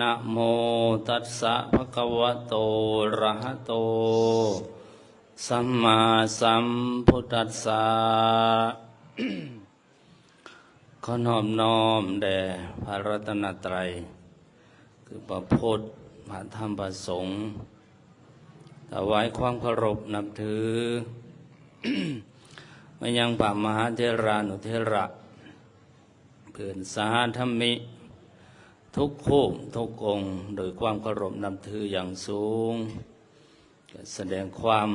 ນະໂມຕັດສະ ພະຄະວະໂຕ ອະຣະຫະໂຕ ສຳມາສຳພຸດທັດສະ. ຂໍນອບນ້ອມແດ່ພະລັດຕະນະໄຕ ຄືພະພຸດ ພະທຳ ພະສົງ, ຖະຫວາຍຄວາມເຄົາລົບນັບຖືມາຍັງພະມະຫາເຖລານຸເຖລະ ເພື່ອນສະຫະທຳມິ ທຸກຮູບທຸກອົງ ໂດຍຄວາມເຄົາລົບນັບຖືຢ່າງສູງ, ກະສະແດງຄວາມ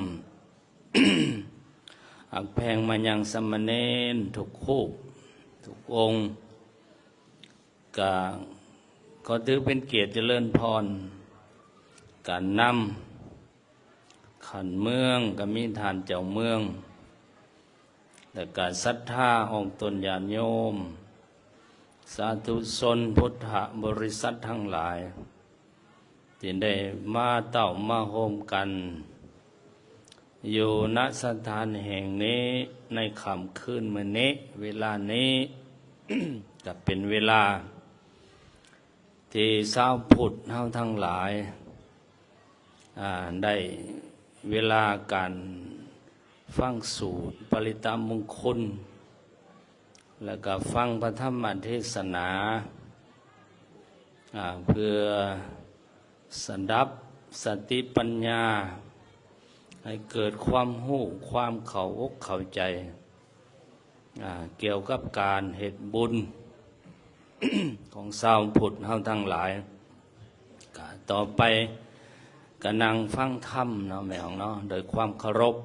ຮັກແພງມາຍັງສາມະເນນທຸກຮູບທຸກອົງ, ກະຂໍຖືເປັນກຽດຈະເລີນພອນ ການນຳ ຂັ້ນເມືອງກະມີທ່ານເຈົ້າເມືອງ ແລະກະສັດທາອອກຕົນຍາດໂຍມ ສາທຸຊົນ ພຸດທະບໍລິສັດທັງຫຼາຍ ທີ່ໄດ້ມາເຕົ້າມາໂຮມກັນ ຢູ່ ນະ ສະຖານແຫ່ງນີ້ ໃນຄ່ຳຄືນມື້ນີ້ ເວລານີ້ ກະເປັນເວລາ ທີ່ຊາວພຸດເຮົາທັງຫຼາຍ ອາ ໄດ້ເວລາການຟັງສູດປະລິດຕະມຸງຄຸນ ແລະກະຟັງພະທຳມະເທສະໜາ ອາ ເພື່ອສະດັບສະຕິປັນຍາ ໃຫ້ເກີດຄວາມຮູ້ ຄວາມເຂົ້າອົກເຂົ້າໃຈ ອາ ກ່ຽວກັບການເຮັດບຸນ ຂອງຊາວພຸດເຮົາທັງຫຼາຍ. ກະຕໍ່ໄປກະນັ່ງຟັງທຳເນາະ ແມ່ອອກເນາະ ໂດຍຄວາມເຄົາລົບ.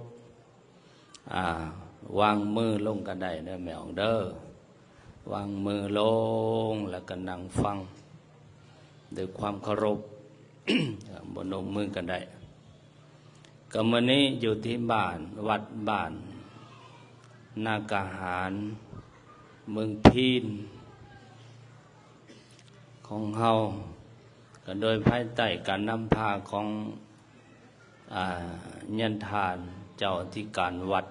ອາ ວາງມືລົງກະໄດ້ເດີແມ່ອອກເດີ, ວາງມືລົງ ແລ້ວກະນັ່ງຟັງໂດຍຄວາມເຄົາລົບ, ບໍ່ນົບມືກະໄດ້. ກະມື້ນີ້ຢູ່ທີ່ບ້ານ ວັດບ້ານນາກະຫານ ເມືອງພີນ ຂອງເຮົາ ກະໂດຍພາຍໃຕ້ການນຳພາຂອງ ອາ ຍານທ່ານເຈົ້າອະທິການວັດ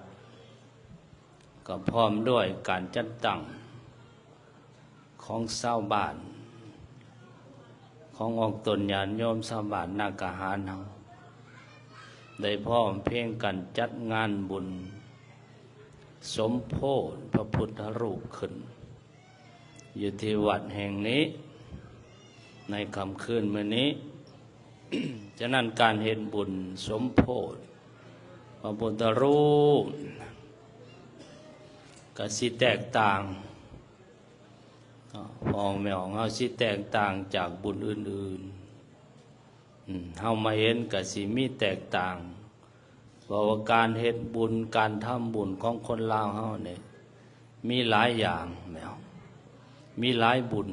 ກະພ້ອມດ້ວຍການຈັດຕັ້ງ ຂອງຊາວບ້ານ ຂອງອອກຕົນຍາດໂຍມຊາວບ້ານນາກະຫານເຮົາ ໄດ້ພ້ອມພຽງກັນຈັດງານບຸນສົມໂພດພະພຸດທະຮູບຂຶ້ນ ຢູ່ທີ່ວັດແຫ່ງນີ້ ໃນຄ່ຳຄືນມື້ນີ້. ສະນັ້ນການເຮັດບຸນສົມໂພດພະພຸດທະຮູບ ກະຊິແຕກຕ່າງ ເນາະ ພໍ່ແມ່ຂອງເຮົາຊິແຕກຕ່າງຈາກບຸນອື່ນໆ. ອືມ ເຮົາມາເຫັນກະຊິມີແຕກຕ່າງ ເພາະວ່າການເຮັດບຸນ ການທຳບຸນຂອງຄົນລາວເຮົານີ້ ມີຫຼາຍຢ່າງແມ່ນ ມີຫຼາຍບຸນ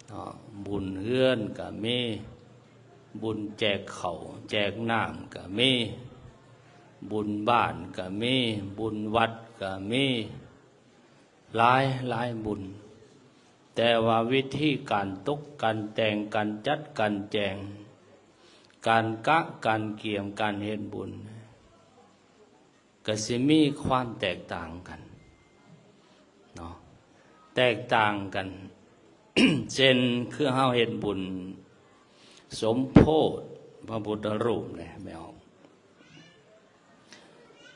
ເນາະ ບຸນເຮືອນກະມີ, ບຸນແຈກເຂົ້າແຈກນ້ຳກະມີ, ບຸນບ້ານກະມີ, ບຸນວັດກະມີ. ຫຼາຍຫຼາຍບຸນ ແຕ່ວ່າວິທີການຕົກ ການແຕ່ງ ການຈັດ ການແຈງ ການກະ ການກຽມ ການເຮັດບຸນ ກະຊິມີຄວາມແຕກຕ່າງກັນເນາະ ແຕກຕ່າງກັນ. ເຊັ່ນ ຄືເຮົາເຮັດບຸນສົມໂພດພະພຸດທະຮູບນີ້ແມ່ອອກ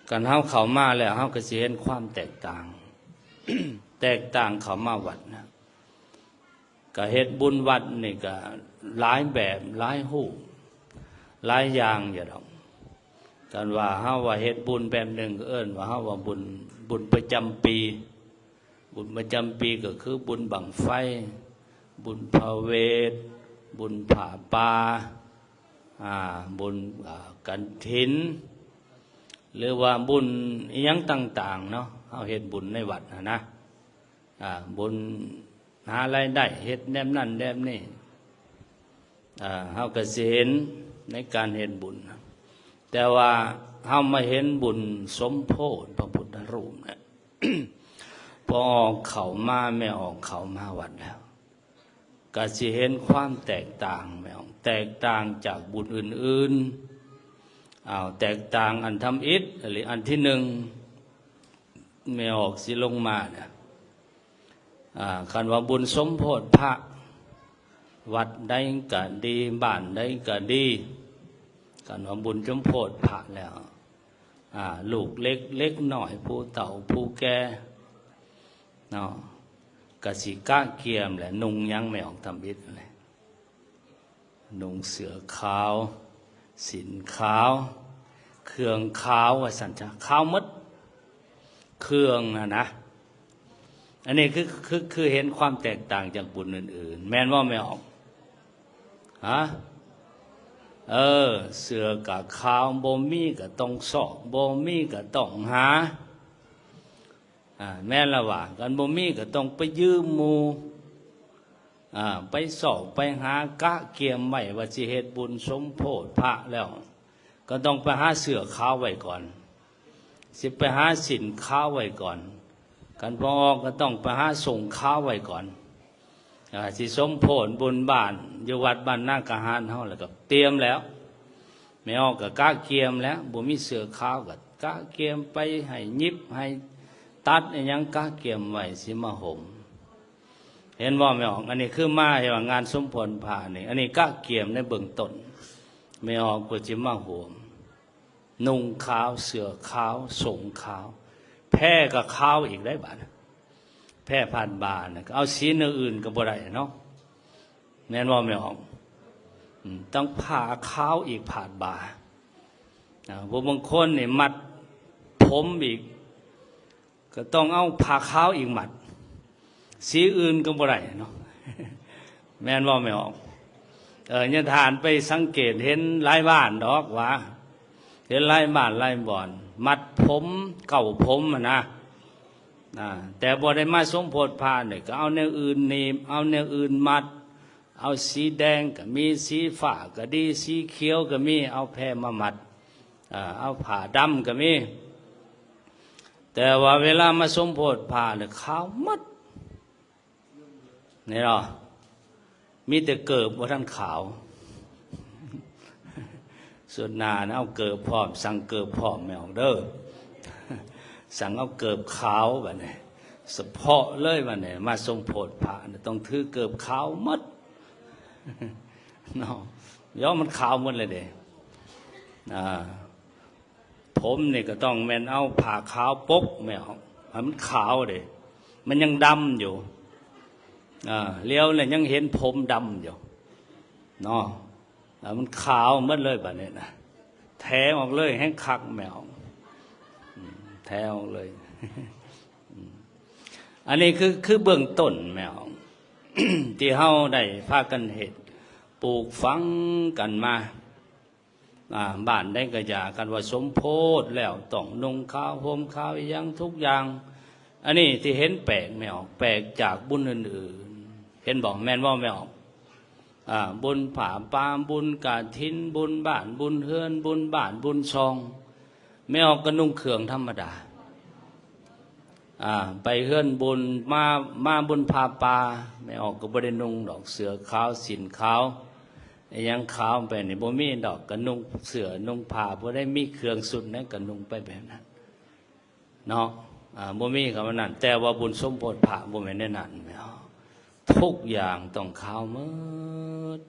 ຄັນເຮົາເຂົ້າມາແລ້ວ ເຮົາກະຊິເຫັນຄວາມແຕກຕ່າງ ແຕກຕ່າງເຂົ້າມາວັດນະ ກະເຮັດບຸນວັດນີ້ກະຫຼາຍແບບ ຫຼາຍຮູບ ຫຼາຍຢ່າງຢູ່ດອກ. ຄັນວ່າເຮົາວ່າເຮັດບຸນແບບໜຶ່ງ ກະເອີ້ນວ່າເຮົາວ່າບຸນ ບຸນປະຈຳປີ. ບຸນປະຈຳປີກະຄືບຸນບັ້ງໄຟ, ບຸນພະເວດ, ບຸນຜ້າປ່າ, ອາ ບຸນ ອາ ກະຖິນ ຫຼືວ່າບຸນອີ່ຫຍັງຕ່າງໆເນາະ. ເຮົາເຮັດບຸນໃນວັດຫັ້ນນະ ອາ ບຸນຫາລາຍໄດ້ ເຮັດແນວນັ້ນແນວນີ້ ອາ ເຮົາກະຊິເຫັນໃນການເຮັດບຸນ. ແຕ່ວ່າເຮົາມາເຫັນບຸນສົມໂພດພະພຸດທະຮູບນະ ພໍອອກເຂົ້າມາ ແມ່ອອກເຂົ້າມາວັດແລ້ວ ກະຊິເຫັນຄວາມແຕກຕ່າງ ແມ່ອອກ ແຕກຕ່າງຈາກບຸນອື່ນໆ. ອ້າວ ແຕກຕ່າງອັນທຳອິດ ຫຼື ອັນທີໜຶ່ງ ແມ່ອອກຊິລົງມານະ ອາ ຄັນວ່າບຸນສົມໂພດພະ ວັດໃດກະດີ ບ້ານໃດກະດີ ຄັນວ່າບຸນສົມໂພດພະແລ້ວ ອາ ລູກເລັກເລັກນ້ອຍ ຜູ້ເຖົ້າຜູ້ແກ່ເນາະ ກະຊິກະກຽມແຫຼະ ນຸ່ງຫຍັງແມ່ອອກທຳອິດແຫຼະ ນຸ່ງເສື້ອຂາວ ສິ້ນຂາວ ເຄື່ອງຂາວ ວ່າຊັ້ນຊະ ຂາວໝົດ ເຄື່ອງຫັ້ນນະ. ອັນນີ້ຄື ຄື ຄືເຫັນຄວາມແຕກຕ່າງຈາກບຸນອື່ນໆ ແມ່ນບໍ່ແມ່ອອກ? ຮະ? ເອີ ເສື້ອກະຂາວ ບໍ່ມີກະຕ້ອງຊອກ ບໍ່ມີກະຕ້ອງຫາ ອາ ແມ່ນລະວ່າ ຄັນບໍ່ມີກໍຕ້ອງໄປຢືມໝູ່ ອາ ໄປຊອກໄປຫາກະກຽມໄວ້ວ່າຊິເຮັດບຸນສົມໂພດພະແລ້ວ ກໍຕ້ອງໄປຫາເສື້ອຂາວໄວ້ກ່ອນ ຊິໄປຫາສິ້ນຂາວໄວ້ກ່ອນ ຄັນບໍ່ອອກກໍຕ້ອງໄປຫາສົ້ງຂາວໄວ້ກ່ອນ ອາ ຊິສົມໂພດບຸນບ້ານຢູ່ວັດບ້ານນາກະຫານເຮົາ ແລ້ວກໍຕຽມແລ້ວ ແມ່ອອກກໍກະກຽມແລ້ວ ບໍ່ມີເສື້ອຂາວກໍກະກຽມໄປໃຫ້ຫຍິບໃຫ້ຕັດອີ່ຫຍັງ ກະກຽມໄວ້ຊິມາຫົ່ມ ເຫັນບໍ່ແມ່ອອກ? ອັນນີ້ຄືມາເຮັດວ່າງານສົມໂພດພະນີ້ ອັນນີ້ກະກຽມໃນເບື້ອງຕົ້ນ ແມ່ອອກກໍຊິມາຫົ່ມ ນຸ່ງຂາວ ເສື້ອຂາວ ສົ້ງຂາວ ແພກໍຂາວອີກໄດ໋ບາດ ແພພາດບ່ານະ ເອົາສີແນວອື່ນກໍບໍ່ໄດ້ເນາະ ແມ່ນບໍ່ແມ່ອອກ? ອືມ ຕ້ອງຜ້າຂາວອີກພາດບ່າ ອາ ຜູ້ບາງຄົນນີ້ມັດຜົມອີກ ກໍຕ້ອງເອົາຜ້າຂາວອີກມັດ ສີອື່ນກໍບໍ່ໄດ້ເນາະ ແມ່ນບໍ່ແມ່ອອກ? ເອີ ຍາທ່ານໄປສັງເກດເຫັນຫຼາຍບ້ານດອກວ່າ ເຫັນຫຼາຍບ້ານຫຼາຍບ່ອນ ມັດຜົມເກົ້າຜົມຫັ້ນນະ ອາ ແຕ່ບໍ່ໄດ້ມາສົມໂພດພະນີ້ ກໍເອົາແນວອື່ນໜີບ ເອົາແນວອື່ນມັດ ເອົາສີແດງກໍມີ ສີຟ້າກໍດີ ສີຂຽວກໍມີ ເອົາແພມາມັດ ອາ ເອົາຜ້າດຳກໍມີ ແຕ່ວ່າເວລາມາສົມໂພດພະແລ້ວຂາວໝົດ ນີ້ເນາະ ມີແຕ່ເກີບບໍ່ທັນຂາວ ສຸດໜ້ານະ ເອົາເກີບພ້ອມ ສັ່ງເກີບພ້ອມແມ່ອອກເດີ ສັ່ງເອົາເກີບຂາວບາດນີ້ ສະເພາະເລີຍບາດນີ້ ມາສົມໂພດພະນະ ຕ້ອງຖືເກີບຂາວໝົດເນາະ ຍ້ອນມັນຂາວໝົດເລີຍເດ້ ອາ ຜົມນີ້ກໍຕ້ອງແມ່ນເອົາຜ້າຂາວປົກແມ່ອອກ ໃຫ້ມັນຂາວເດ້ ມັນຍັງດຳຢູ່ ອາ ຫຼຽວແລ້ວຍັງເຫັນຜົມດຳຢູ່ເນາະ ອາ ມັນຂາວໝົດເລີຍບາດນີ້ນະ ແຖອອກເລີຍ ແຮງຄັກແມ່ອອກ ອືມ ແຖອອກເລີຍ ອືມ ອັນນີ້ຄື ຄືເບື້ອງຕົ້ນແມ່ອອກ ທີ່ເຮົາໄດ້ພາກັນເຮັດ ປູກຝັງກັນມາ ອາ ບ້ານໃດກໍຢ່າ ຄັນວ່າສົມໂພດແລ້ວ ຕ້ອງນຸ່ງຂາວ ຫົ່ມຂາວ ອີ່ຫຍັງທຸກຢ່າງ ອັນນີ້ທີ່ເຫັນແປກແມ່ອອກ ແປກຈາກບຸນອື່ນໆ ເຫັນບໍ່? ແມ່ນບໍ່ແມ່ອອກ? ອາ ບຸນຜ້າປ່າ ບຸນກະຖິນ ບຸນບ້ານ ບຸນເຮືອນ ບຸນບ້ານ ບຸນຊ່ອງ ແມ່ອອກກໍນຸ່ງເຄື່ອງທຳມະດາ ອາ ໄປເຮືອນບຸນ ມາ ມາບຸນຜ້າປ່າ ແມ່ອອກກໍບໍ່ໄດ້ນຸ່ງດອກ ເສື້ອຂາວ ສິ້ນຂາວ ອີ່ຫຍັງຂາວໄປນີ້ ບໍ່ມີດອກ ກໍນຸ່ງເສື້ອນຸ່ງຜ້າ ຜູ້ໃດມີເຄື່ອງຊຸດໃດກໍນຸ່ງໄປແບບນັ້ນເນາະ ອາ ບໍ່ມີຄຳວ່ານັ້ນ ແຕ່ວ່າບຸນສົມໂພດພະບໍ່ແມ່ນແນວນັ້ນ ແມ່ນບໍ່? ທຸກຢ່າງຕ້ອງຂາວໝົດ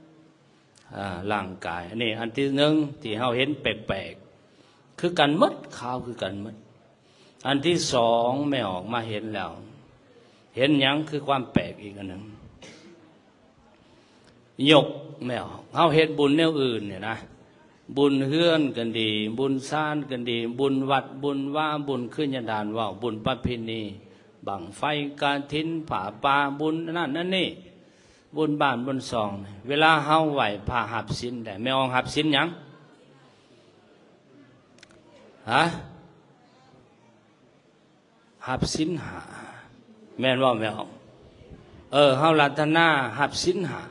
ອາ ຮ່າງກາຍ ອັນນີ້ອັນທີໜຶ່ງທີ່ເຮົາເຫັນແປກໆ ຄືກັນໝົດ ຂາວຄືກັນໝົດ ອັນທີສອງ ແມ່ອອກມາເຫັນແລ້ວ ເຫັນຫຍັງ? ຄືຄວາມແປກອີກອັນໜຶ່ງ ຍົກແມ່ອອກ ເຮົາເຮັດບຸນແນວອື່ນນີ້ນະ ບຸນເຮືອນກໍດີ ບຸນຊານກໍດີ ບຸນວັດ ບຸນວາ ບຸນຄືຍາທ່ານເວົ້າ ບຸນປະເພນີ ບັ້ງໄຟ ກະຖິນ ຜ້າປ່າ ບຸນອັນນັ້ນອັນນີ້ ບຸນບ້ານບຸນຊ່ອງ ເວລາເຮົາໄຫວ້ພະຮັບສິນໄດ້ ແມ່ອອກຮັບສິນຫຍັງ? ຮະ? ຮັບສິນຫ້າ ແມ່ນບໍ່ແມ່ອອກ? ເອີ ເຮົາລັດຖະນາຮັບສິນຫ້າ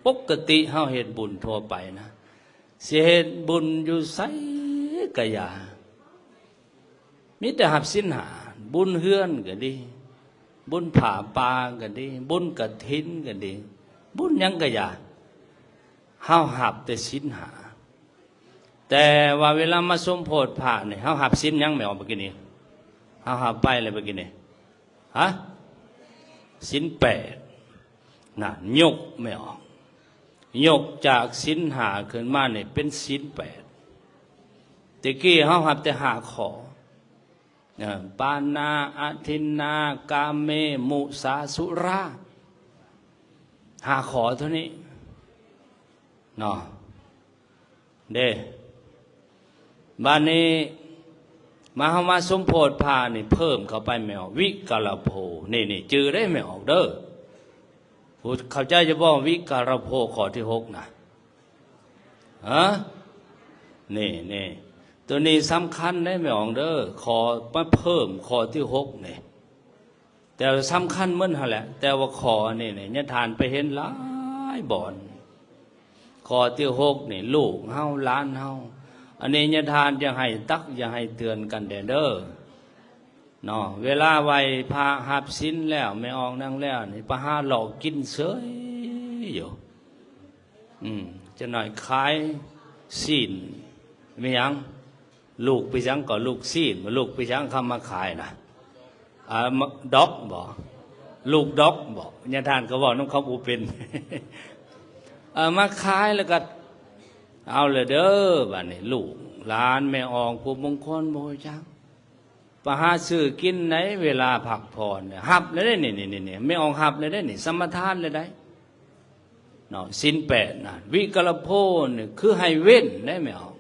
ປົກກະຕິເຮົາເຮັດບຸນທົ່ວໄປນະ ຊິເຮັດບຸນຢູ່ໃສກະຢ່າ ມີແຕ່ຮັບສິນຫ້າ ບຸນເຮືອນກໍດີ ບຸນຜ້າປ່າກໍດີ ບຸນກະຖິນກໍດີ ບຸນຫຍັງກະຢ່າ ເຮົາຮັບແຕ່ສິນຫ້າ ແຕ່ວ່າເວລາມາສົມໂພດພະນີ້ ເຮົາຮັບສິນຫຍັງແມ່ອອກເມື່ອກີ້ນີ້? ເຮົາຮັບໄປແລ້ວເມື່ອກີ້ນີ້ ຮະ? ສິນແປດ ນັ້ນ ຍົກແມ່ອອກ ຍົກຈາກສິນຫ້າຂຶ້ນມານີ້ເປັນສິນແປດ. ແຕ່ກີ້ເຮົາຮັບແຕ່ຫ້າຂໍ້ ເອີ ປານາ ອະທິນນາ ກາເມ ມຸສາ ສຸລາ ຫ້າຂໍ້ເທົ່ານີ້ເນາະ ເດ້. ບາດນີ້ມາ ເຮົາມາສົມໂພດພະນີ້ເພີ່ມເຂົ້າໄປແມ່ອອກ ວິກາລະໂພ ນີ້ ນີ້ຈື່ໄດ້ແມ່ອອກເດີ. ຜູ້ເຂົ້າໃຈຈະບອກ ວິກາລະໂພຂໍ້ທີຫົກນະ ຮະ ນີ້ ນີ້ ໂຕນີ້ສຳຄັນເດ້ແມ່ອອງເດີ ຂໍ້ມາເພີ່ມຂໍ້ທີຫົກນີ້. ແຕ່ສຳຄັນໝົດຫັ້ນແຫຼະ ແຕ່ວ່າຂໍ້ນີ້ນີ້ຍາທ່ານໄປເຫັນຫຼາຍບ່ອນ. ຂໍ້ທີຫົກນີ້ ລູກເຮົາ ຫຼານເຮົາ ອັນນີ້ຍາທ່ານຢາກໃຫ້ຕັກ ຢາກໃຫ້ເຕືອນກັນແດ່ເດີເນາະ. ເວລາໄຫວ້ພະຮັບສິນແລ້ວ ແມ່ອອກນັ່ງແລ້ວນີ້ ໄປຫາເຫຼົ້າກິນເສີຍຢູ່. ອືມ ຈັກໜ້ອຍຂາຍຊີ້ນ ແມ່ນຫຍັງ ລູກໄປຫຍັງກໍລູກຊີ້ນ ລູກໄປຫຍັງເຂົາມາຂາຍນະ ອ່າ ດອກບໍ ລູກດອກບໍ ຍາທ່ານກໍເວົ້ານຳເຂົາບໍ່ເປັນ ເອົາມາຂາຍແລ້ວກໍເອົາແລ້ວເດີ. ບາດນີ້ລູກຫຼານແມ່ອອກຜູ້ບາງຄົນບໍ່ຮູ້ຈັກ ໄປຫາຊື້ກິນໃນເວລາພັກຜ່ອນ ຮັບແລ້ວເດ້ນີ້ ນີ້ ນີ້ ແມ່ອອກຮັບແລ້ວເດ້ນີ້ ສະມາທານແລ້ວໄດ໋ເນາະ. ສິນແປດນະ ວິກາລະໂພນີ້ຄືໃຫ້ເວັ້ນໄດ໋ແມ່ອອກ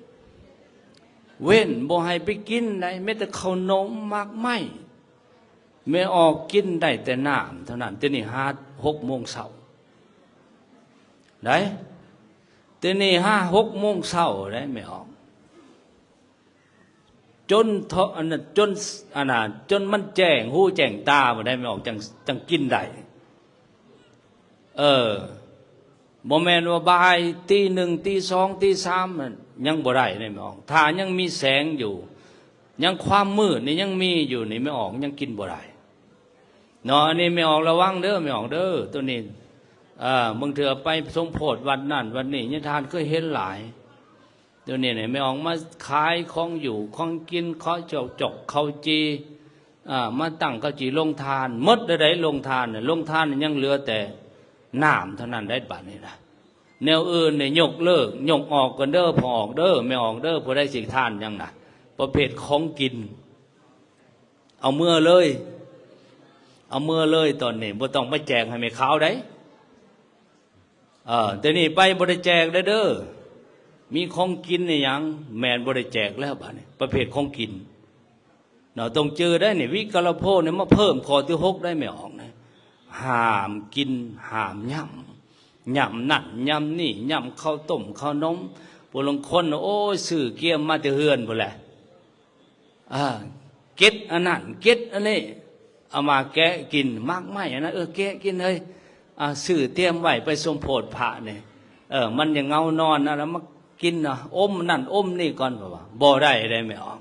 ເວັ້ນບໍ່ໃຫ້ໄປກິນໄດ໋ ແມ້ແຕ່ເຂົ້າໜົມໝາກໄມ້ ແມ່ອອກກິນໄດ້ແຕ່ນ້ຳເທົ່ານັ້ນ ແຕ່ນີ້ຫາຫົກໂມງເຊົ້າໄດ໋ ແຕ່ນີ້ຫາຫົກໂມງເຊົ້າໄດ໋ແມ່ອອກ ຈົນເທາະ ອັນນັ້ນ ຈົນ ອັນນ່າ ຈົນມັນແຈ້ງຫູແຈ້ງຕາບໍ່ໄດ້ ແມ່ອອກ ຈັ່ງ ຈັ່ງກິນໄດ້. ເອີ ບໍ່ແມ່ນວ່າບ່າຍຕີໜຶ່ງ ຕີສອງ ຕີສາມ ຍັງບໍ່ໄດ້ເດ້ແມ່ອອກ ຖ້າຍັງມີແສງຢູ່ ຍັງຄວາມມືດນີ້ຍັງມີຢູ່ນີ້ ແມ່ອອກຍັງກິນບໍ່ໄດ້ເນາະ. ອັນນີ້ແມ່ອອກລະວັງເດີ ແມ່ອອກເດີ ໂຕນີ້ ເອີ ບາງເທື່ອໄປສົມໂພດວັດນັ້ນວັດນີ້ ຍາທ່ານເຄີຍເຫັນຫຼາຍ. ດຽວນີ້ນີ້ແມ່ອອກມາຂາຍຂອງຢູ່ຂອງກິນ ເຂົ້າເຈົ້າຈອກເຂົ້າຈີ່ ອ່າ ມາຕັ້ງເຂົ້າຈີ່ໂລງທານ ໝົດແລ້ວໃດ໋ ໂລງທານ ໂລງທານຍັງເຫຼືອແຕ່ນ້ຳເທົ່ານັ້ນໄດ໋ ບາດນີ້ນະ. ແນວອື່ນນີ້ຍົກເລີກ ຍົກອອກກ່ອນເດີ ພໍ່ອອກເດີ ແມ່ອອກເດີ ຜູ້ໃດຊິທານຫຍັງນະ ປະເພດຂອງກິນ ເອົາເມືອເລີຍ ເອົາເມືອເລີຍ ຕອນນີ້ບໍ່ຕ້ອງໄປແຈກໃຫ້ແມ່ຂາວໃດ໋. ເອີ ແຕ່ນີ້ໄປບໍ່ໄດ້ແຈກແລ້ວເດີ ມີຂອງກິນອີ່ຫຍັງ ແມ່ນບໍ່ໄດ້ແຈກແລ້ວບາດນີ້ ປະເພດຂອງກິນເນາະ. ຕ້ອງຈື່ໄດ້ນີ້ ວິກາລະໂພນີ້ມາເພີ່ມຂໍ້ທີຫົກໄດ້ແມ່ອອກນະ ຫ້າມກິນ ຫ້າມຫຍ້ຳ ຫຍ້ຳນັ້ນຫຍ້ຳນີ້ ຫຍ້ຳເຂົ້າຕົ້ມເຂົ້າໜົມ. ຜູ້ລາງຄົນ ໂອ້ຍ ຊື້ກຽມມາແຕ່ເຮືອນພຸ້ນແຫຼະ ອ່າ ເກັດອັນນັ້ນເກັດອັນນີ້ ເອົາມາແກະກິນ ໝາກໄມ້ອັນນັ້ນ ເອີ ແກະກິນເຮີ້ຍ ອ່າ ຊື້ຕຽມໄວ້ໄປສົມໂພດພະນີ້ ເອີ ມັນຢາກເຫງົານອນນະ ແລ້ວມາກິນນະ ອົມນັ້ນອົມນີ້ກ່ອນ ເພາະວ່າບໍ່ໄດ້ເດ້ແມ່ອອກ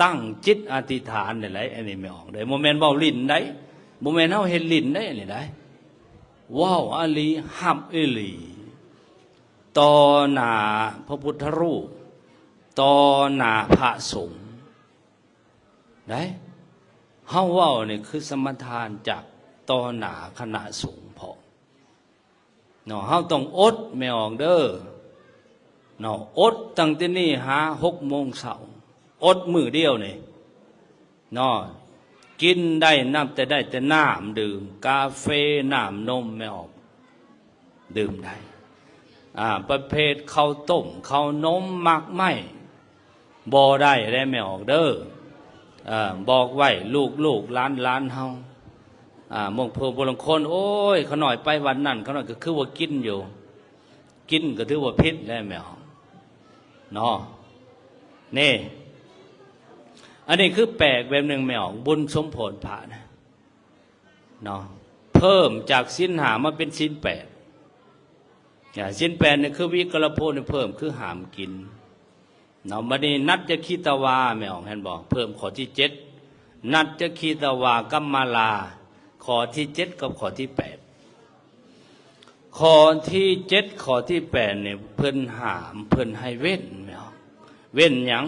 ຕັ້ງຈິດອະທິຖານໄດ້ຫຼາຍ ອັນນີ້ແມ່ອອກເດ້ ບໍ່ແມ່ນເວົ້າຫຼິ້ນໃດ໋ ບໍ່ແມ່ນເຮົາເຮັດຫຼິ້ນໃດ໋ ອັນນີ້ໃດ໋ ເວົ້າອີ່ຫຼີ ຮັບອີ່ຫຼີ ຕໍ່ໜ້າພະພຸດທະຮູບ ຕໍ່ໜ້າພະສົງໄດ໋. ເຮົາເວົ້ານີ້ຄືສະມາທານຈາກຕໍ່ໜ້າຄະນະສົງພ້ອມເນາະ. ເຮົາຕ້ອງອົດແມ່ອອກເດີເນາະ ອົດຕັ້ງແຕ່ນີ້ຫາຫົກໂມງເຊົ້າ ອົດມື້ດຽວນີ້ ເນາະ ກິນໄດ້ນັບແຕ່ໄດ້ແຕ່ນ້ຳດື່ມ ກາເຟ ນ້ຳນົມ ແມ່ອອກດື່ມໄດ້ ອ່າ ປະເພດເຂົ້າຕົ້ມ ເຂົ້າໜົມ ໝາກໄມ້ ບໍ່ໄດ້ເດ້ແມ່ອອກເດີ ເອີ ບອກໄວ້ລູກໆ ຫຼານໆ ເຮົາ ອ່າ ບາງຜູ້ບາງຄົນ ໂອ້ຍ ຂ້ານ້ອຍໄປວັດນັ້ນ ຂ້ານ້ອຍກໍຄືວ່າກິນຢູ່ ກິນກໍຖືວ່າຜິດແລ້ວແມ່ອອກເນາະ. ນີ້ ອັນນີ້ຄືແປກແບບໜຶ່ງແມ່ອອກ ບຸນສົມໂພດພະນະເນາະ ເພີ່ມຈາກສິນຫ້າມາເປັນສິນແປດ ອ່າ ສິນແປດນີ້ຄືວິກາລະໂພນີ້ເພີ່ມຄືຫ້າມກິນເນາະ. ບັດນີ້ ນັດຈະຄີຕະວາ ແມ່ອອກເຫັນບໍ່ ເພີ່ມຂໍ້ທີເຈັດ ນັດຈະຄີຕະວາກັມມາລາ ຂໍ້ທີເຈັດກັບຂໍ້ທີແປດ ຂໍ້ທີເຈັດ ຂໍ້ທີແປດນີ້ເພິ່ນຫ້າມ ເພິ່ນໃຫ້ເວັ້ນແມ່ອອກ ເວັ້ນຫຍັງ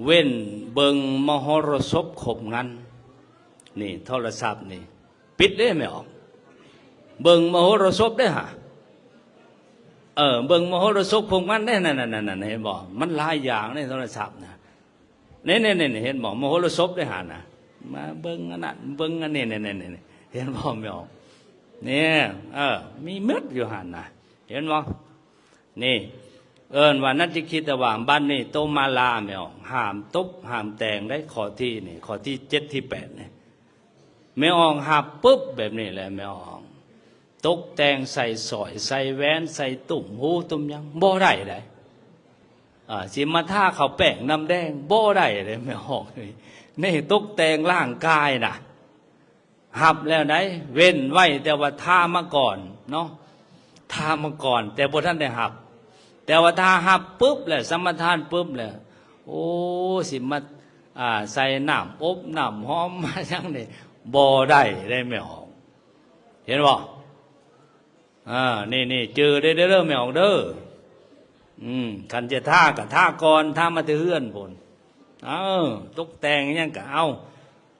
ເວັ້ນເບິ່ງມະຫໍລະສົບຄົບງັນ ນີ້ ໂທລະສັບນີ້ປິດເດ້ແມ່ອອກ ເບິ່ງມະໂຫລະສົບເດ້ຫາ ເອີ ເບິ່ງມະໂຫລະສົບພວກມັນເດ້ ນັ້ນໆໆ ເຫັນບໍ່? ມັນຫຼາຍຢ່າງໃນໂທລະສັບນະ ນີ້ໆໆ ເຫັນບໍ່? ມະໂຫລະສົບເດ້ຫັ້ນນະ ມາເບິ່ງອັນນັ້ນເບິ່ງອັນນີ້ ນີ້ໆໆ ເຫັນບໍ່ແມ່ອອກ? ນີ້ ເອີ ມີໝົດຢູ່ຫັ້ນນະ ເຫັນບໍ່? ນີ້ເອີ້ນວ່າ ນັດຈິຄິດຕະວາ ບັດນີ້ໂຕມາລາແມ່ອອກ ຫ້າມຕົບຫ້າມແຕ່ງໄດ້ ຂໍ້ທີ່ນີ້ ຂໍ້ທີເຈັດ ທີແປດນີ້ ແມ່ອອກຮັບປຶບແບບນີ້ແຫຼະ ແມ່ອອກຕົກແຕ່ງໃສ່ສ້ອຍ ໃສ່ແຫວນ ໃສ່ຕຸ້ມຫູຕຸ້ມຫຍັງ ບໍ່ໄດ້ໃດ໋ ອາ ຊິມາທາເຂົ້າແປ້ງນ້ຳແດງ ບໍ່ໄດ້ເດ້ແມ່ອອກ ນີ້ຕົກແຕ່ງຮ່າງກາຍນະ ຮັບແລ້ວໃດ໋ ເວັ້ນໄວ້ ແຕ່ວ່າທາມາກ່ອນເນາະ ທາມາກ່ອນ ແຕ່ບໍ່ທັນໄດ້ຮັບ ແຕ່ວ່າຖ້າຮັບປຶບແລ້ວ ສະມາທານປຶບແລ້ວ ໂອ້ ຊິມາ ອາ ໃສ່ນ້ຳອົບນ້ຳຫອມມາຫຍັງນີ້ ບໍ່ໄດ້ເດ້ແມ່ອອກ ເຫັນບໍ່? ອາ ນີ້ໆ ຈື່ໄດ້ເດີແມ່ອອກເດີ ອືມ ຄັນຈະທາກໍທາກ່ອນ ທາມາແຕ່ເຮືອນພຸ້ນ ເອີ ຕົກແຕ່ງຫຍັງກໍເອົາ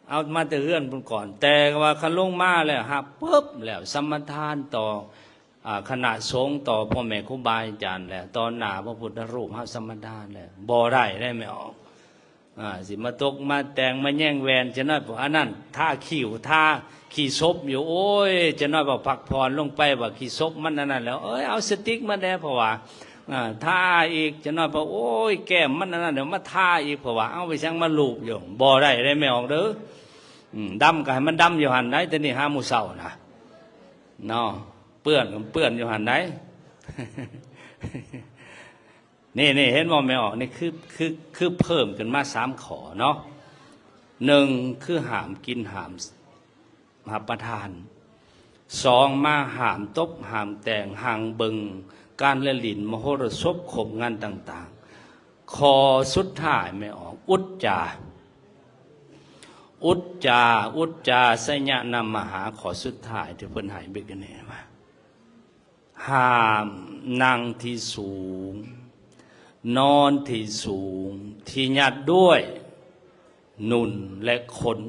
ເອົາມາແຕ່ເຮືອນພຸ້ນກ່ອນ ແຕ່ວ່າຄັນລົງມາແລ້ວ ຮັບປຶບແລ້ວ ສະມາທານຕໍ່ ອາ ຄະນະສົງ ຕໍ່ພໍ່ແມ່ຄູບາອາຈານ ແລະ ຕໍ່ໜ້າພະພຸດທະຮູບ ຮັບສະມາທານແລ້ວ ບໍ່ໄດ້ເດ້ແມ່ອອກ ອາ ຊິມາຕົກມາແຕ່ງ ມາແຍງແຫວນ ຈະນ້ອຍ ອັນນັ້ນ ທາຄິ້ວ ທາຂີ້ສົບຢູ່ ໂອ້ຍ ຈະນ້ອຍວ່າພັກຜ່ອນລົງໄປ ວ່າຂີ້ສົບມັນອັນນັ້ນແລ້ວ ເອີຍ ເອົາສະຕິກມາແດ່ ເພາະວ່າ ອາ ທາອີກ ຈະນ້ອຍວ່າ ໂອ້ຍ ແກ້ມມັນອັນນັ້ນແລ້ວ ມາທາອີກ ເພາະວ່າ ເອົາໄປຫຍັງມາລູບຢູ່ ບໍ່ໄດ້ເດ້ແມ່ອອກເດີ ອືມ ດຳກໍໃຫ້ມັນດຳຢູ່ຫັ້ນໃດ໋ ແຕ່ນີ້ຫາມື້ເຊົ້ານະ ເນາະ ເປື້ອນກໍເປື້ອນຢູ່ຫັ້ນໃດ໋ ນີ້ໆ ເຫັນບໍ່ແມ່ອອກ? ນີ້ຄື ຄື ຄືເພີ່ມຂຶ້ນມາສາມຂໍ້ເນາະ ໜຶ່ງ ຄືຫ້າມກິນຫ້າມຮັບປະທານ ສອງ ມາຫ້າມຕົບຫ້າມແຕ່ງ ຫ້າມເບິ່ງການລະຫຼິ້ນມະໂຫລະສົບ ຄົບງານຕ່າງໆ ຂໍ້ສຸດທ້າຍແມ່ອອກ ອຸດຈາ ອຸດຈາ ອຸດຈາ ຊະຍະນາມະຫາ ຂໍ້ສຸດທ້າຍທີ່ເພິ່ນໃຫ້ບິກເນມາ ຫ້າມນັ່ງທີ່ສູງ ນອນທີ່ສູງ ທີ່ຍັດດ້ວຍໜຸ່ນ ແລະ ຂົນ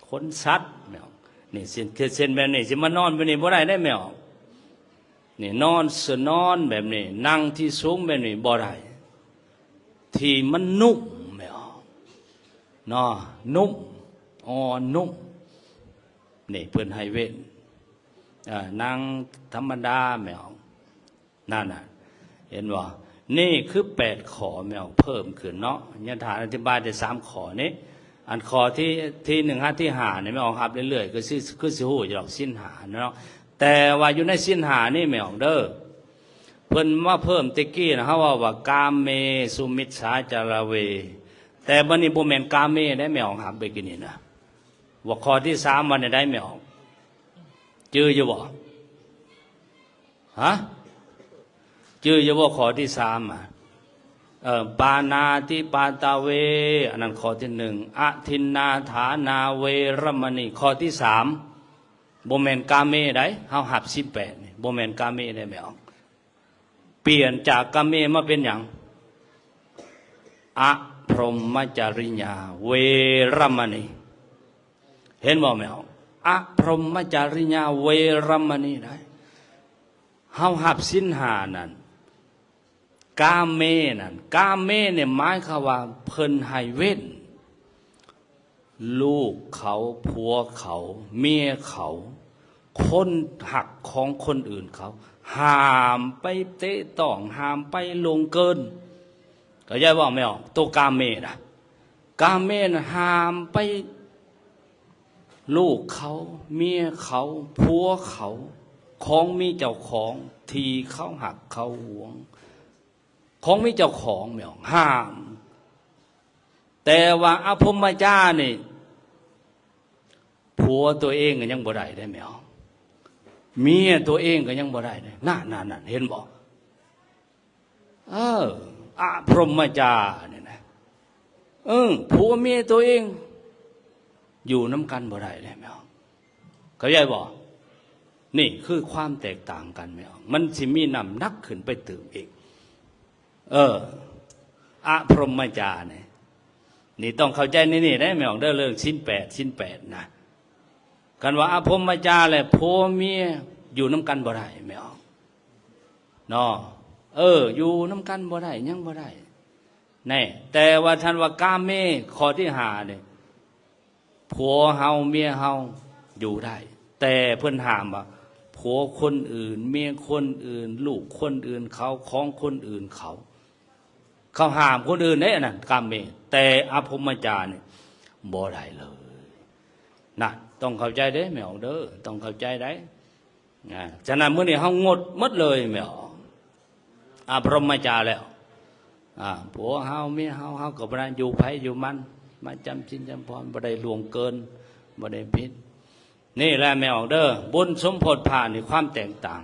ຂົນສັດເນາະ ນີ້ ເຊັ່ນ ເຊັ່ນແບບນີ້ ຊິມານອນແບບນີ້ບໍ່ໄດ້ເດ້ແມ່ອອກ ນີ້ ນອນສະນອນແບບນີ້ ນັ່ງທີ່ສູງແບບນີ້ບໍ່ໄດ້ ທີ່ມັນນຸ້ມແມ່ອອກ ເນາະ ນຸ້ມ ອ່ອນນຸ້ມ ນີ້ເພິ່ນໃຫ້ເວັ້ນ ເອີ ນັ່ງທຳມະດາແມ່ອອກ ນັ້ນນະ ເຫັນບໍ່? ນີ້ຄືແປດຂໍ້ແມ່ອອກເພີ່ມຂຶ້ນເນາະ ຍາທ່ານອະທິບາຍໄດ້ສາມຂໍ້ນີ້ ອັນຂໍ້ທີ ທີໜຶ່ງຫາທີຫ້ານີ້ແມ່ອອກຮັບເລື້ອຍໆ ຄືຊິ ຄືຊິຮູ້ຢູ່ດອກສິນຫ້າເນາະ ແຕ່ວ່າຢູ່ໃນສິນຫ້ານີ້ແມ່ອອກເດີ ເພິ່ນມາເພີ່ມແຕ່ກີ້ນະ ເຮົາເວົ້າວ່າ ກາເມສຸມິດສາຈາລາເວ ແຕ່ບັດນີ້ບໍ່ແມ່ນກາເມໄດ໋ ແມ່ອອກຮັບໄປກີ້ນີ້ນະ ວ່າຂໍ້ທີສາມວ່າແນວໃດແມ່ອອກ ຈື່ຢູ່ບໍ່? ຮະ? ຈື່ຢູ່ບໍ່? ຂໍ້ທີສາມ ອະ ເອີ ປານາຕິປາຕາເວ ອັນນັ້ນຂໍ້ທີໜຶ່ງ ອະທິນນາຖານາເວລະມະນີ ຂໍ້ທີສາມ ບໍ່ແມ່ນກາເມໄດ໋ ເຮົາຮັບສິນແປດນີ້ ບໍ່ແມ່ນກາເມໄດ໋ ແມ່ອອກ ປ່ຽນຈາກກາເມມາເປັນຫຍັງ? ອະພົມມະຈາຣິຍາເວລະມະນີ ເຫັນບໍ່ແມ່ອອກ? ອະພົມມະຈາຣິຍາເວລະມະນີໄດ໋ ເຮົາຮັບສິນຫ້ານັ້ນ ກາເມນັ້ນ ກາເມນີ້ໝາຍຄວາມວ່າເພິ່ນໃຫ້ເວັ້ນ ລູກເຂົາ ຜົວເຂົາ ເມຍເຂົາ ຄົນຮັກຂອງຄົນອື່ນເຂົາ ຫ້າມໄປເຕະຕ້ອງ ຫ້າມໄປລ່ວງເກີນ ເຂົ້າໃຈບໍ່ແມ່ອອກ? ໂຕກາເມນະ ກາເມນະ ຫ້າມໄປ ລູກເຂົາ ເມຍເຂົາ ຜົວເຂົາ ຂອງມີເຈົ້າຂອງ ທີ່ເຂົາຮັກເຂົາຫວງ ຂອງມີເຈົ້າຂອງແມ່ອອກ ຫ້າມ ແຕ່ວ່າອະພົມມະຈານີ້ ຜົວຕົວເອງກໍຍັງບໍ່ໄດ້ເດ້ແມ່ອອກ ເມຍຕົວເອງກໍຍັງບໍ່ໄດ້ເດ້ ນັ້ນໆໆ ເຫັນບໍ່? ເອີ ອະພົມມະຈານີ້ນະ ເອີ ຜົວເມຍຕົວເອງ ຢູ່ນຳກັນບໍ່ໄດ້ເດ້ແມ່ອອກ ເຂົ້າໃຈບໍ່? ນີ້ຄືຄວາມແຕກຕ່າງກັນແມ່ອອກ ມັນຊິມີນ້ຳໜັກຂຶ້ນໄປຕື່ມອີກ ເອີ ອະພົມມະຈານີ້ ນີ້ຕ້ອງເຂົ້າໃຈໃນນີ້ເດ້ແມ່ອອກເດີ ເລື່ອງສິນແປດ ສິນແປດນະ ຄັນວ່າອະພົມມະຈາແລ້ວ ຜົວເມຍ ຢູ່ນຳກັນບໍ່ໄດ້ ແມ່ອອກເນາະ. ເອີ ຢູ່ນຳກັນບໍ່ໄດ້ ຍັງບໍ່ໄດ້ແນ່. ແຕ່ວ່າທ່ານວ່າກາເມຂໍ້ທີຫ້ານີ້ ຜົວເຮົາເມຍເຮົາຢູ່ໄດ້ ແຕ່ເພິ່ນຫ້າມວ່າຜົວຄົນອື່ນ ເມຍຄົນອື່ນ ລູກຄົນອື່ນເຂົາ ຂອງຄົນອື່ນເຂົາ ເຂົາຫ້າມຄົນອື່ນເດ້ ອັນນັ້ນກາເມ. ແຕ່ອະພົມມະຈານີ້ບໍ່ໄດ້ເລີຍນະ. ຕ້ອງເຂົ້າໃຈເດ້ແມ່ອອກເດີ ຕ້ອງເຂົ້າໃຈໄດ້. ອ່າ ສະນັ້ນມື້ນີ້ເຮົາງົດໝົດເລີຍແມ່ອອກ ອະພົມມະຈາແລ້ວ. ອ່າ ຜົວເຮົາເມຍເຮົາ ເຮົາກໍບໍ່ໄດ້ ຢູ່ໃຜຢູ່ມັນ ມາຈຳສິນຈຳພອນ ບໍ່ໄດ້ລ່ວງເກີນ ບໍ່ໄດ້ຜິດ. ນີ້ແຫຼະແມ່ອອກເດີ ບຸນສົມໂພດພະນີ້ຄວາມແຕກຕ່າງ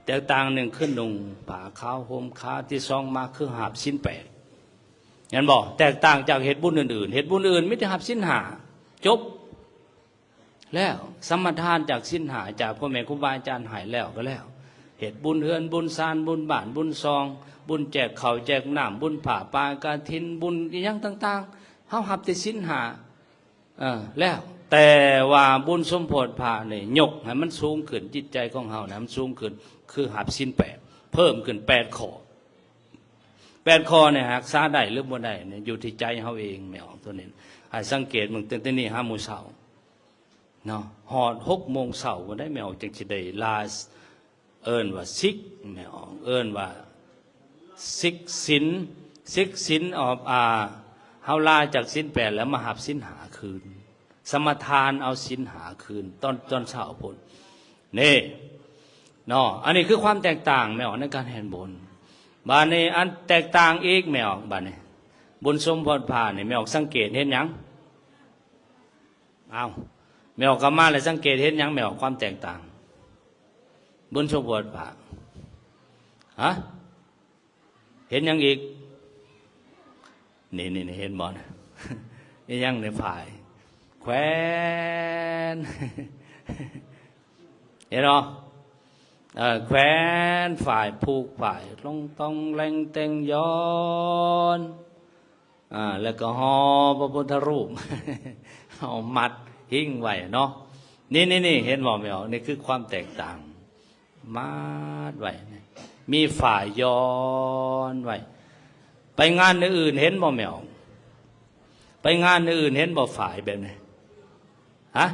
ແຕກຕ່າງໜຶ່ງຄືນຸ່ງຜ້າຂາວຫົ່ມຂາວ ທີສອງມາຄືຮັບສິນແປດ ເຫັນບໍ່? ແຕກຕ່າງຈາກເຮັດບຸນອື່ນໆ ເຮັດບຸນອື່ນມີແຕ່ຮັບສິນຫ້າ ຈົບແລ້ວ ສະມາທານຈາກສິນຫ້າ ຈາກພໍ່ແມ່ຄູບາອາຈານໃຫ້ແລ້ວກໍແລ້ວ ເຮັດບຸນເຮືອນບຸນຊານ ບຸນບ້ານບຸນຊ່ອງ ບຸນແຈກເຂົ້າແຈກນ້ຳ ບຸນຜ້າປ່າກະຖິນ ບຸນອີ່ຫຍັງຕ່າງໆ ເຮົາຮັບແຕ່ສິນຫ້າ ເອີ ແລ້ວ ແຕ່ວ່າບຸນສົມໂພດພະນີ້ຍົກໃຫ້ມັນສູງຂຶ້ນ ຈິດໃຈຂອງເຮົານະ ມັນສູງຂຶ້ນ ຄືຮັບສິນແປດ ເພີ່ມຂຶ້ນແປດຂໍ້ ແປດຂໍ້ນີ້ຮັກສາໄດ້ຫຼືບໍ່ໄດ້ນີ້ຢູ່ທີ່ໃຈເຮົາເອງແມ່ອອກ. ຕົວນີ້ໃຫ້ສັງເກດເບິ່ງຕັ້ງແຕ່ນີ້ຫາມື້ເຊົ້າເນາະ ຮອດຫົກໂມງເຊົ້າພຸ້ນໃດ໋ ແມ່ອອກ ຈຶ່ງຊິໄດ້ລາ ເອີ້ນວ່າສິກ ແມ່ອອກ ເອີ້ນວ່າສິກສິນ ສິກສິນອອກ ອ່າ ເຮົາລາຈາກສິນແປດແລ້ວມາຮັບສິນຫ້າຄືນ ສະມາທານເອົາສິນຫ້າຄືນ ຕອນ ຕອນເຊົ້າພຸ້ນ ນີ້ເນາະ. ອັນນີ້ຄືຄວາມແຕກຕ່າງແມ່ອອກໃນການເຮັດບຸນ. ບາດນີ້ອັນແຕກຕ່າງອີກແມ່ອອກ ບາດນີ້ບຸນສົມໂພດພະນີ້ ແມ່ອອກສັງເກດເຫັນຫຍັງ? ອ້າວ ແມ່ອອກກະມາແລ້ວສັງເກດເຫັນຫຍັງແມ່ອອກ ຄວາມແຕກຕ່າງ? ບຸນສົມໂພດພະ ຮະ ເຫັນຫຍັງອີກ? ນີ້ໆໆ ເຫັນບໍ່ນະ? ອີຫຍັງໃນຝ້າຍ? ແຂວນ ເຫັນບໍ່? ເອີ ແຂວນ ຝ້າຍຜູກ ຝ້າຍລົງຕອງແລງເຕັງຍ້ອນ ອ່າ ແລ້ວກໍຫໍ່ພະພຸດທະຮູບ ເອົາມັດຫິ້ງໄວ້ເນາະ. ນີ້ໆໆ ເຫັນບໍ່ແມ່ອອກ? ນີ້ຄືຄວາມແຕກຕ່າງ ມັດໄວ້ ມີຝ້າຍຍ້ອນໄວ້. ໄປງານອື່ນເຫັນບໍ່ແມ່ອອກ? ໄປງານອື່ນເຫັນບໍ່ຝ້າຍແບບນີ້? ຮະ?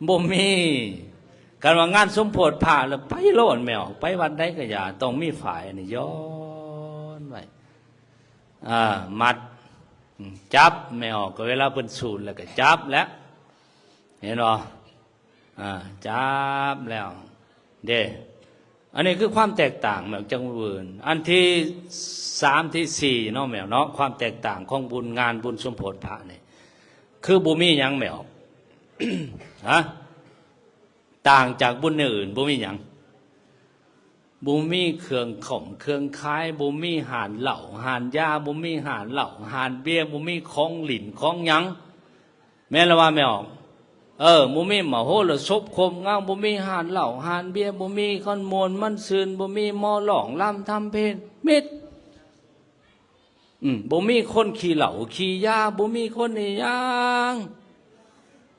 ບໍ່ມີ. ຄັນວ່າງານສົມໂພດພະແລ້ວໄປໂລດແມ່ອອກ ໄປວັດໃດກໍຢ່າ ຕ້ອງມີຝ້າຍອັນນີ້ຍ້ອນໄວ້ ອ່າ ມັດ ຈັບແມ່ອອກ ກໍເວລາເພິ່ນສູດແລ້ວກໍຈັບແຫຼະ ເຫັນບໍ່? ອ່າ ຈັບແລ້ວເດ້. ອັນນີ້ຄືຄວາມແຕກຕ່າງແມ່ອອກ ຈາກບຸນອື່ນ. ອັນທີສາມ ທີສີ່ເນາະແມ່ອອກເນາະ ຄວາມແຕກຕ່າງຂອງບຸນງານບຸນສົມໂພດພະນີ້ ຄືບໍ່ມີຫຍັງແມ່ອອກ? ຮະ? ຕ່າງຈາກບຸນແນວອື່ນ ບໍ່ມີຫຍັງ? ບໍ່ມີເຄື່ອງຂອງເຄື່ອງຂາຍ ບໍ່ມີຮ້ານເຫຼົ້າຮ້ານຢາ ບໍ່ມີຮ້ານເຫຼົ້າຮ້ານເບຍ ບໍ່ມີຂອງຫຼິ້ນຂອງຫຍັງ ແມ່ນລະວ່າແມ່ອອກ? ເອີ ບໍ່ມີມະໂຫລະສົບຄົບງາມ ບໍ່ມີຮ້ານເຫຼົ້າຮ້ານເບຍ ບໍ່ມີຄົນມ່ວນມັນຊື່ນ ບໍ່ມີໝໍຮ້ອງລຳທຳເພງ ມິດ ອືມ ບໍ່ມີຄົນຂີ້ເຫຼົ້າຂີ້ຢາ ບໍ່ມີຄົນອີຫຍັງ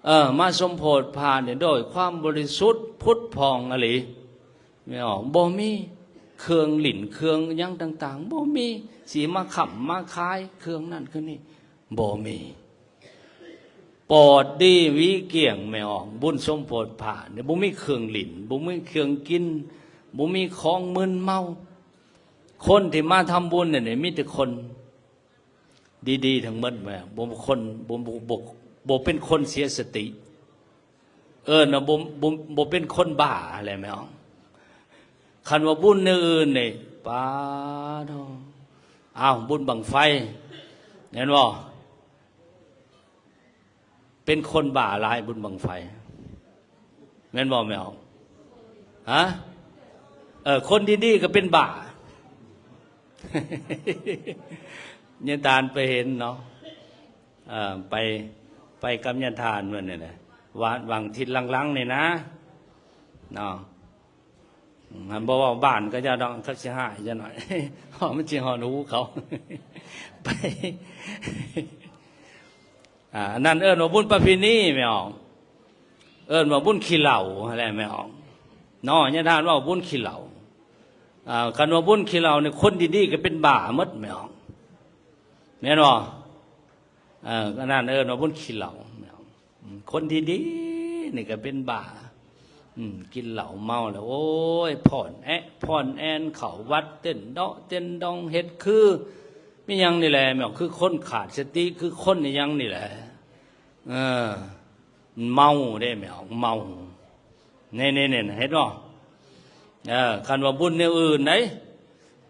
ເອີ ມາສົມໂພດພະນີ້ໂດຍຄວາມບໍລິສຸດຜຸດຜ່ອງອີ່ຫຼີ ແມ່ນບໍ່? ບໍ່ມີເຄື່ອງຫຼິ້ນເຄື່ອງຫຍັງຕ່າງໆ ບໍ່ມີ ຊິມາຄ້ຳມາຂາຍເຄື່ອງນັ້ນເຄື່ອງນີ້ ບໍ່ມີ. ປອດດີຫວີກ້ຽງແມ່ອອກ ບຸນສົມໂພດພະນີ້ ບໍ່ມີເຄື່ອງຫຼິ້ນ ບໍ່ມີເຄື່ອງກິນ ບໍ່ມີຂອງມຶນເມົາ. ຄົນທີ່ມາທຳບຸນນີ້ ມີແຕ່ຄົນດີໆທັງໝົດແມ່ ບໍ່ຄົນ ບໍ່ ບໍ່ ບໍ່ ບໍ່ເປັນຄົນເສຍສະຕິ ເອີ້ນວ່າບໍ່ ບໍ່ ບໍ່ເປັນຄົນບ້າຫັ້ນແຫຼະແມ່ອອກ. ຄັນວ່າບຸນແນວອື່ນນີ້ ປາດໂທ້ ອ້າວ ບຸນບັ້ງໄຟ ແມ່ນບໍ່? ເປັນຄົນບ້າຫຼາຍບຸນບັ້ງໄຟ ແມ່ນບໍ່ແມ່ອອກ? ຮະ? ເອີ ຄົນດີໆກໍເປັນບ້າ ຍາທ່ານໄປເຫັນເນາະ ເອີ ໄປ ໄປກັບຍາທ່ານເພິ່ນນີ້ແຫຼະ ວ່າຫວ່າງທິດຫຼັງໆນີ້ນະ ເນາະ. ອືມ ຫັ້ນບໍ່ເວົ້າບ້ານເຂົາເຈົ້າດອກ ເຂົາຊິຮ້າຍຈັກໜ້ອຍ ເພາະມັນຊິຮອດຫູເຂົາ ໄປ ອ່າ ອັນນັ້ນເອີ້ນວ່າບຸນປະເພນີແມ່ອອກ ເອີ້ນວ່າບຸນຂີ້ເຫຼົ້າຫັ້ນແຫຼະແມ່ອອກ ເນາະ ຍາທ່ານເວົ້າບຸນຂີ້ເຫຼົ້າ. ເອີ ຄັນວ່າບຸນຂີ້ເຫຼົ້ານີ້ ຄົນດີໆກໍເປັນບ້າໝົດແມ່ນບໍ່? ແມ່ນບໍ່? ເອີ ອັນນັ້ນເອີ້ນວ່າບຸນຂີ້ເຫຼົ້າ. ອືມ ຄົນດີໆນີ້ກໍເປັນບ້າ. ອືມ ກິນເຫຼົ້າເມົາແລ້ວ ໂອ້ຍ ຜ່ອນແອະຜ່ອນແອນ ເຂົ້າວັດເຕັ້ນເດາະເຕັ້ນດອງ ເຮັດຄື ມີຫຍັງນີ້ແຫຼະແມ່ນ ຄືຄົນຂາດສະຕິ ຄືຄົນອີຫຍັງນີ້ແຫຼະ. ເອີ ເມົາເດ້ແມ່ອອກ ເມົາ. ນີ້ໆ ເຫັນບໍ່? ເອີ ຄັນວ່າບຸນແນວອື່ນໃດ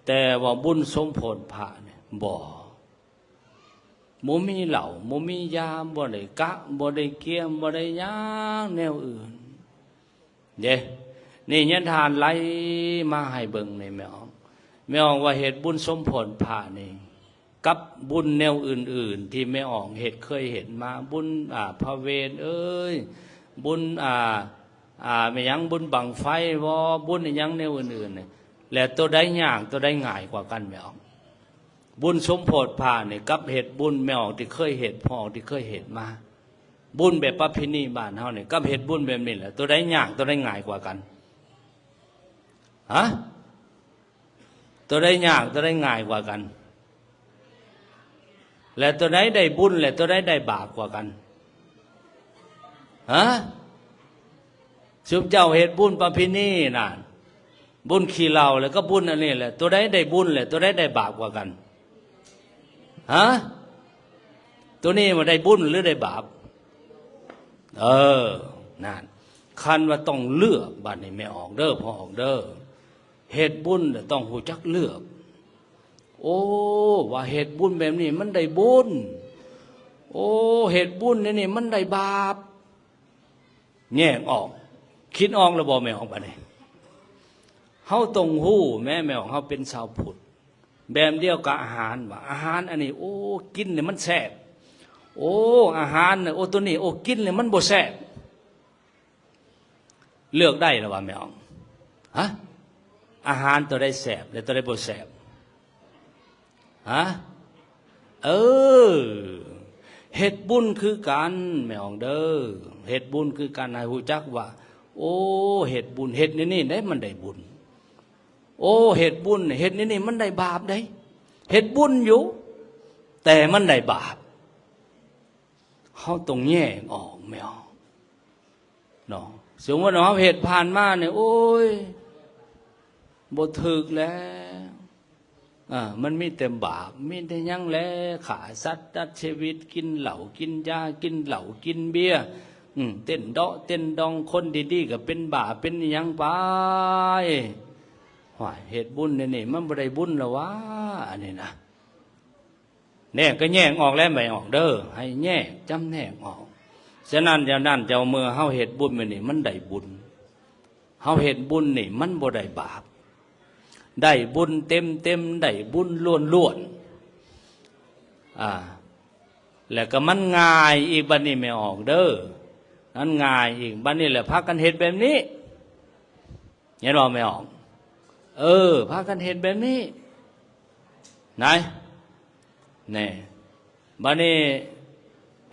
ແຕ່ວ່າບຸນສົມໂພດພະນີ້ ບໍ່ ບໍ່ມີເຫຼົ້າ ບໍ່ມີຢາ ບໍ່ໄດ້ກະ ບໍ່ໄດ້ກຽມ ບໍ່ໄດ້ຫຍັງແນວອື່ນເດ້. ນີ້ຍາທ່ານໄລ່ມາໃຫ້ເບິ່ງນີ້ແມ່ອອກ ແມ່ອອກວ່າເຮັດບຸນສົມໂພດພະນີ້ ກັບບຸນແນວອື່ນໆ ທີ່ແມ່ອອກເຮັດ ເຄີຍເຮັດມາ ບຸນ ອ່າ ພະເວດເອີຍ ບຸນ ອ່າ ອ່າ ແມ່ນຫຍັງ ບຸນບັ້ງໄຟບໍ ບຸນອີຫຍັງແນວອື່ນໆນີ້ ແລະ ໂຕໃດຍາກ ໂຕໃດງ່າຍກວ່າກັນແມ່ອອກ? ບຸນສົມໂພດພະນີ້ ກັບເຮັດບຸນແມ່ອອກທີ່ເຄີຍເຮັດ ພໍ່ອອກທີ່ເຄີຍເຮັດມາ ບຸນແບບປະເພນີບ້ານເຮົານີ້ ກັບເຮັດບຸນແບບນີ້ແຫຼະ ໂຕໃດຍາກ ໂຕໃດງ່າຍກວ່າກັນ? ຮະ? ໂຕໃດຍາກ ໂຕໃດງ່າຍກວ່າກັນ? ແລະ ໂຕໃດໄດ້ບຸນ ແລະ ໂຕໃດໄດ້ບາບກວ່າກັນ? ຮະ? ຊຸມເຈົ້າເຮັດບຸນປະເພນີນັ້ນ ບຸນຂີ້ເຫຼົ້າ ແລ້ວກໍບຸນອັນນີ້ແຫຼະ ໂຕໃດໄດ້ບຸນ ແລະ ໂຕໃດໄດ້ບາບກວ່າກັນ? ຮະ? ໂຕນີ້ມັນໄດ້ບຸນ ຫຼື ໄດ້ບາບ? ເອີ ນັ້ນ ຄັນວ່າຕ້ອງເລືອກ ບາດນີ້ແມ່ອອກເດີ ພໍ່ອອກເດີ ເຮັດບຸນແລ້ວຕ້ອງຮູ້ຈັກເລືອກ. ໂອ້ ວ່າເຮັດບຸນແບບນີ້ມັນໄດ້ບຸນ ໂອ້ ເຮັດບຸນແນວນີ້ມັນໄດ້ບາບ. ແຍກອອກ ຄິດອອກແລ້ວບໍ່ແມ່ອອກ? ບາດນີ້ເຮົາຕ້ອງຮູ້ແມ້ ແມ່ອອກ ເຮົາເປັນຊາວພຸດ ແບບດຽວກັບອາຫານ ວ່າອາຫານອັນນີ້ ໂອ້ ກິນແລ້ວມັນແຊບ ໂອ້ ອາຫານ ໂອ້ ໂຕນີ້ ໂອ້ ກິນແລ້ວມັນບໍ່ແຊບ. ເລືອກໄດ້ແລ້ວວ່າແມ່ອອກ? ຮະ? ອາຫານໂຕໃດແຊບ ແລະ ໂຕໃດບໍ່ແຊບ? ຮະ? ເອີ ເຮັດບຸນຄືກັນແມ່ອອກເດີ ເຮັດບຸນຄືກັນ ໃຫ້ຮູ້ຈັກວ່າ ໂອ້ ເຮັດບຸນ ເຮັດແນວນີ້ເດ້ ມັນໄດ້ບຸນ ໂອ້ ເຮັດບຸນ ເຮັດແນວນີ້ມັນໄດ້ບາບເດ້ ເຮັດບຸນຢູ່ ແຕ່ມັນໄດ້ບາບ. ເຮົາຕ້ອງແຍກອອກແມ່ອອກ ເນາະ. ສົມມຸດວ່າເຮົາເຮັດຜ່ານມານີ້ ໂອ້ຍ ບໍ່ຖືກແລ້ວ ອ່າ ມັນມີແຕ່ບາບ ມີແຕ່ຫຍັງແຫຼະ ຂ້າສັດຕັດຊີວິດ ກິນເຫຼົ້າ ກິນຢາ ກິນເຫຼົ້າ ກິນເບຍ ອືມ ເຕັ້ນເດາະເຕັ້ນດອງ ຄົນດີໆກໍເປັນບ້າເປັນອີຫຍັງໄປ. ຫ້ວຍ ເຮັດບຸນແນວນີ້ມັນບໍ່ໄດ້ບຸນລະຫວາ ອັນນີ້ນະ. ແນກກໍແຍກອອກແລ້ວ ແມ່ອອກເດີ ໃຫ້ແຍກ ຈຳແນກອອກ. ສະນັ້ນ ເຈົ້ານັ້ນ ເຈົ້າ ເມື່ອເຮົາເຮັດບຸນແບບນີ້ ມັນໄດ້ບຸນ ເຮົາເຮັດບຸນນີ້ ມັນບໍ່ໄດ້ບາບ ໄດ້ບຸນເຕັມໆ ໄດ້ບຸນລ້ວນໆ ອ່າ ແລ້ວກໍມັນງ່າຍອີກ ບັດນີ້ແມ່ອອກເດີ ມັນງ່າຍອີກ ບັດນີ້ແຫຼະ ພາກັນເຮັດແບບນີ້. ເຫັນບໍ່ແມ່ອອກ? ເອີ ພາກັນເຮັດແບບນີ້ ນາຍ ແນ່ ບັດນີ້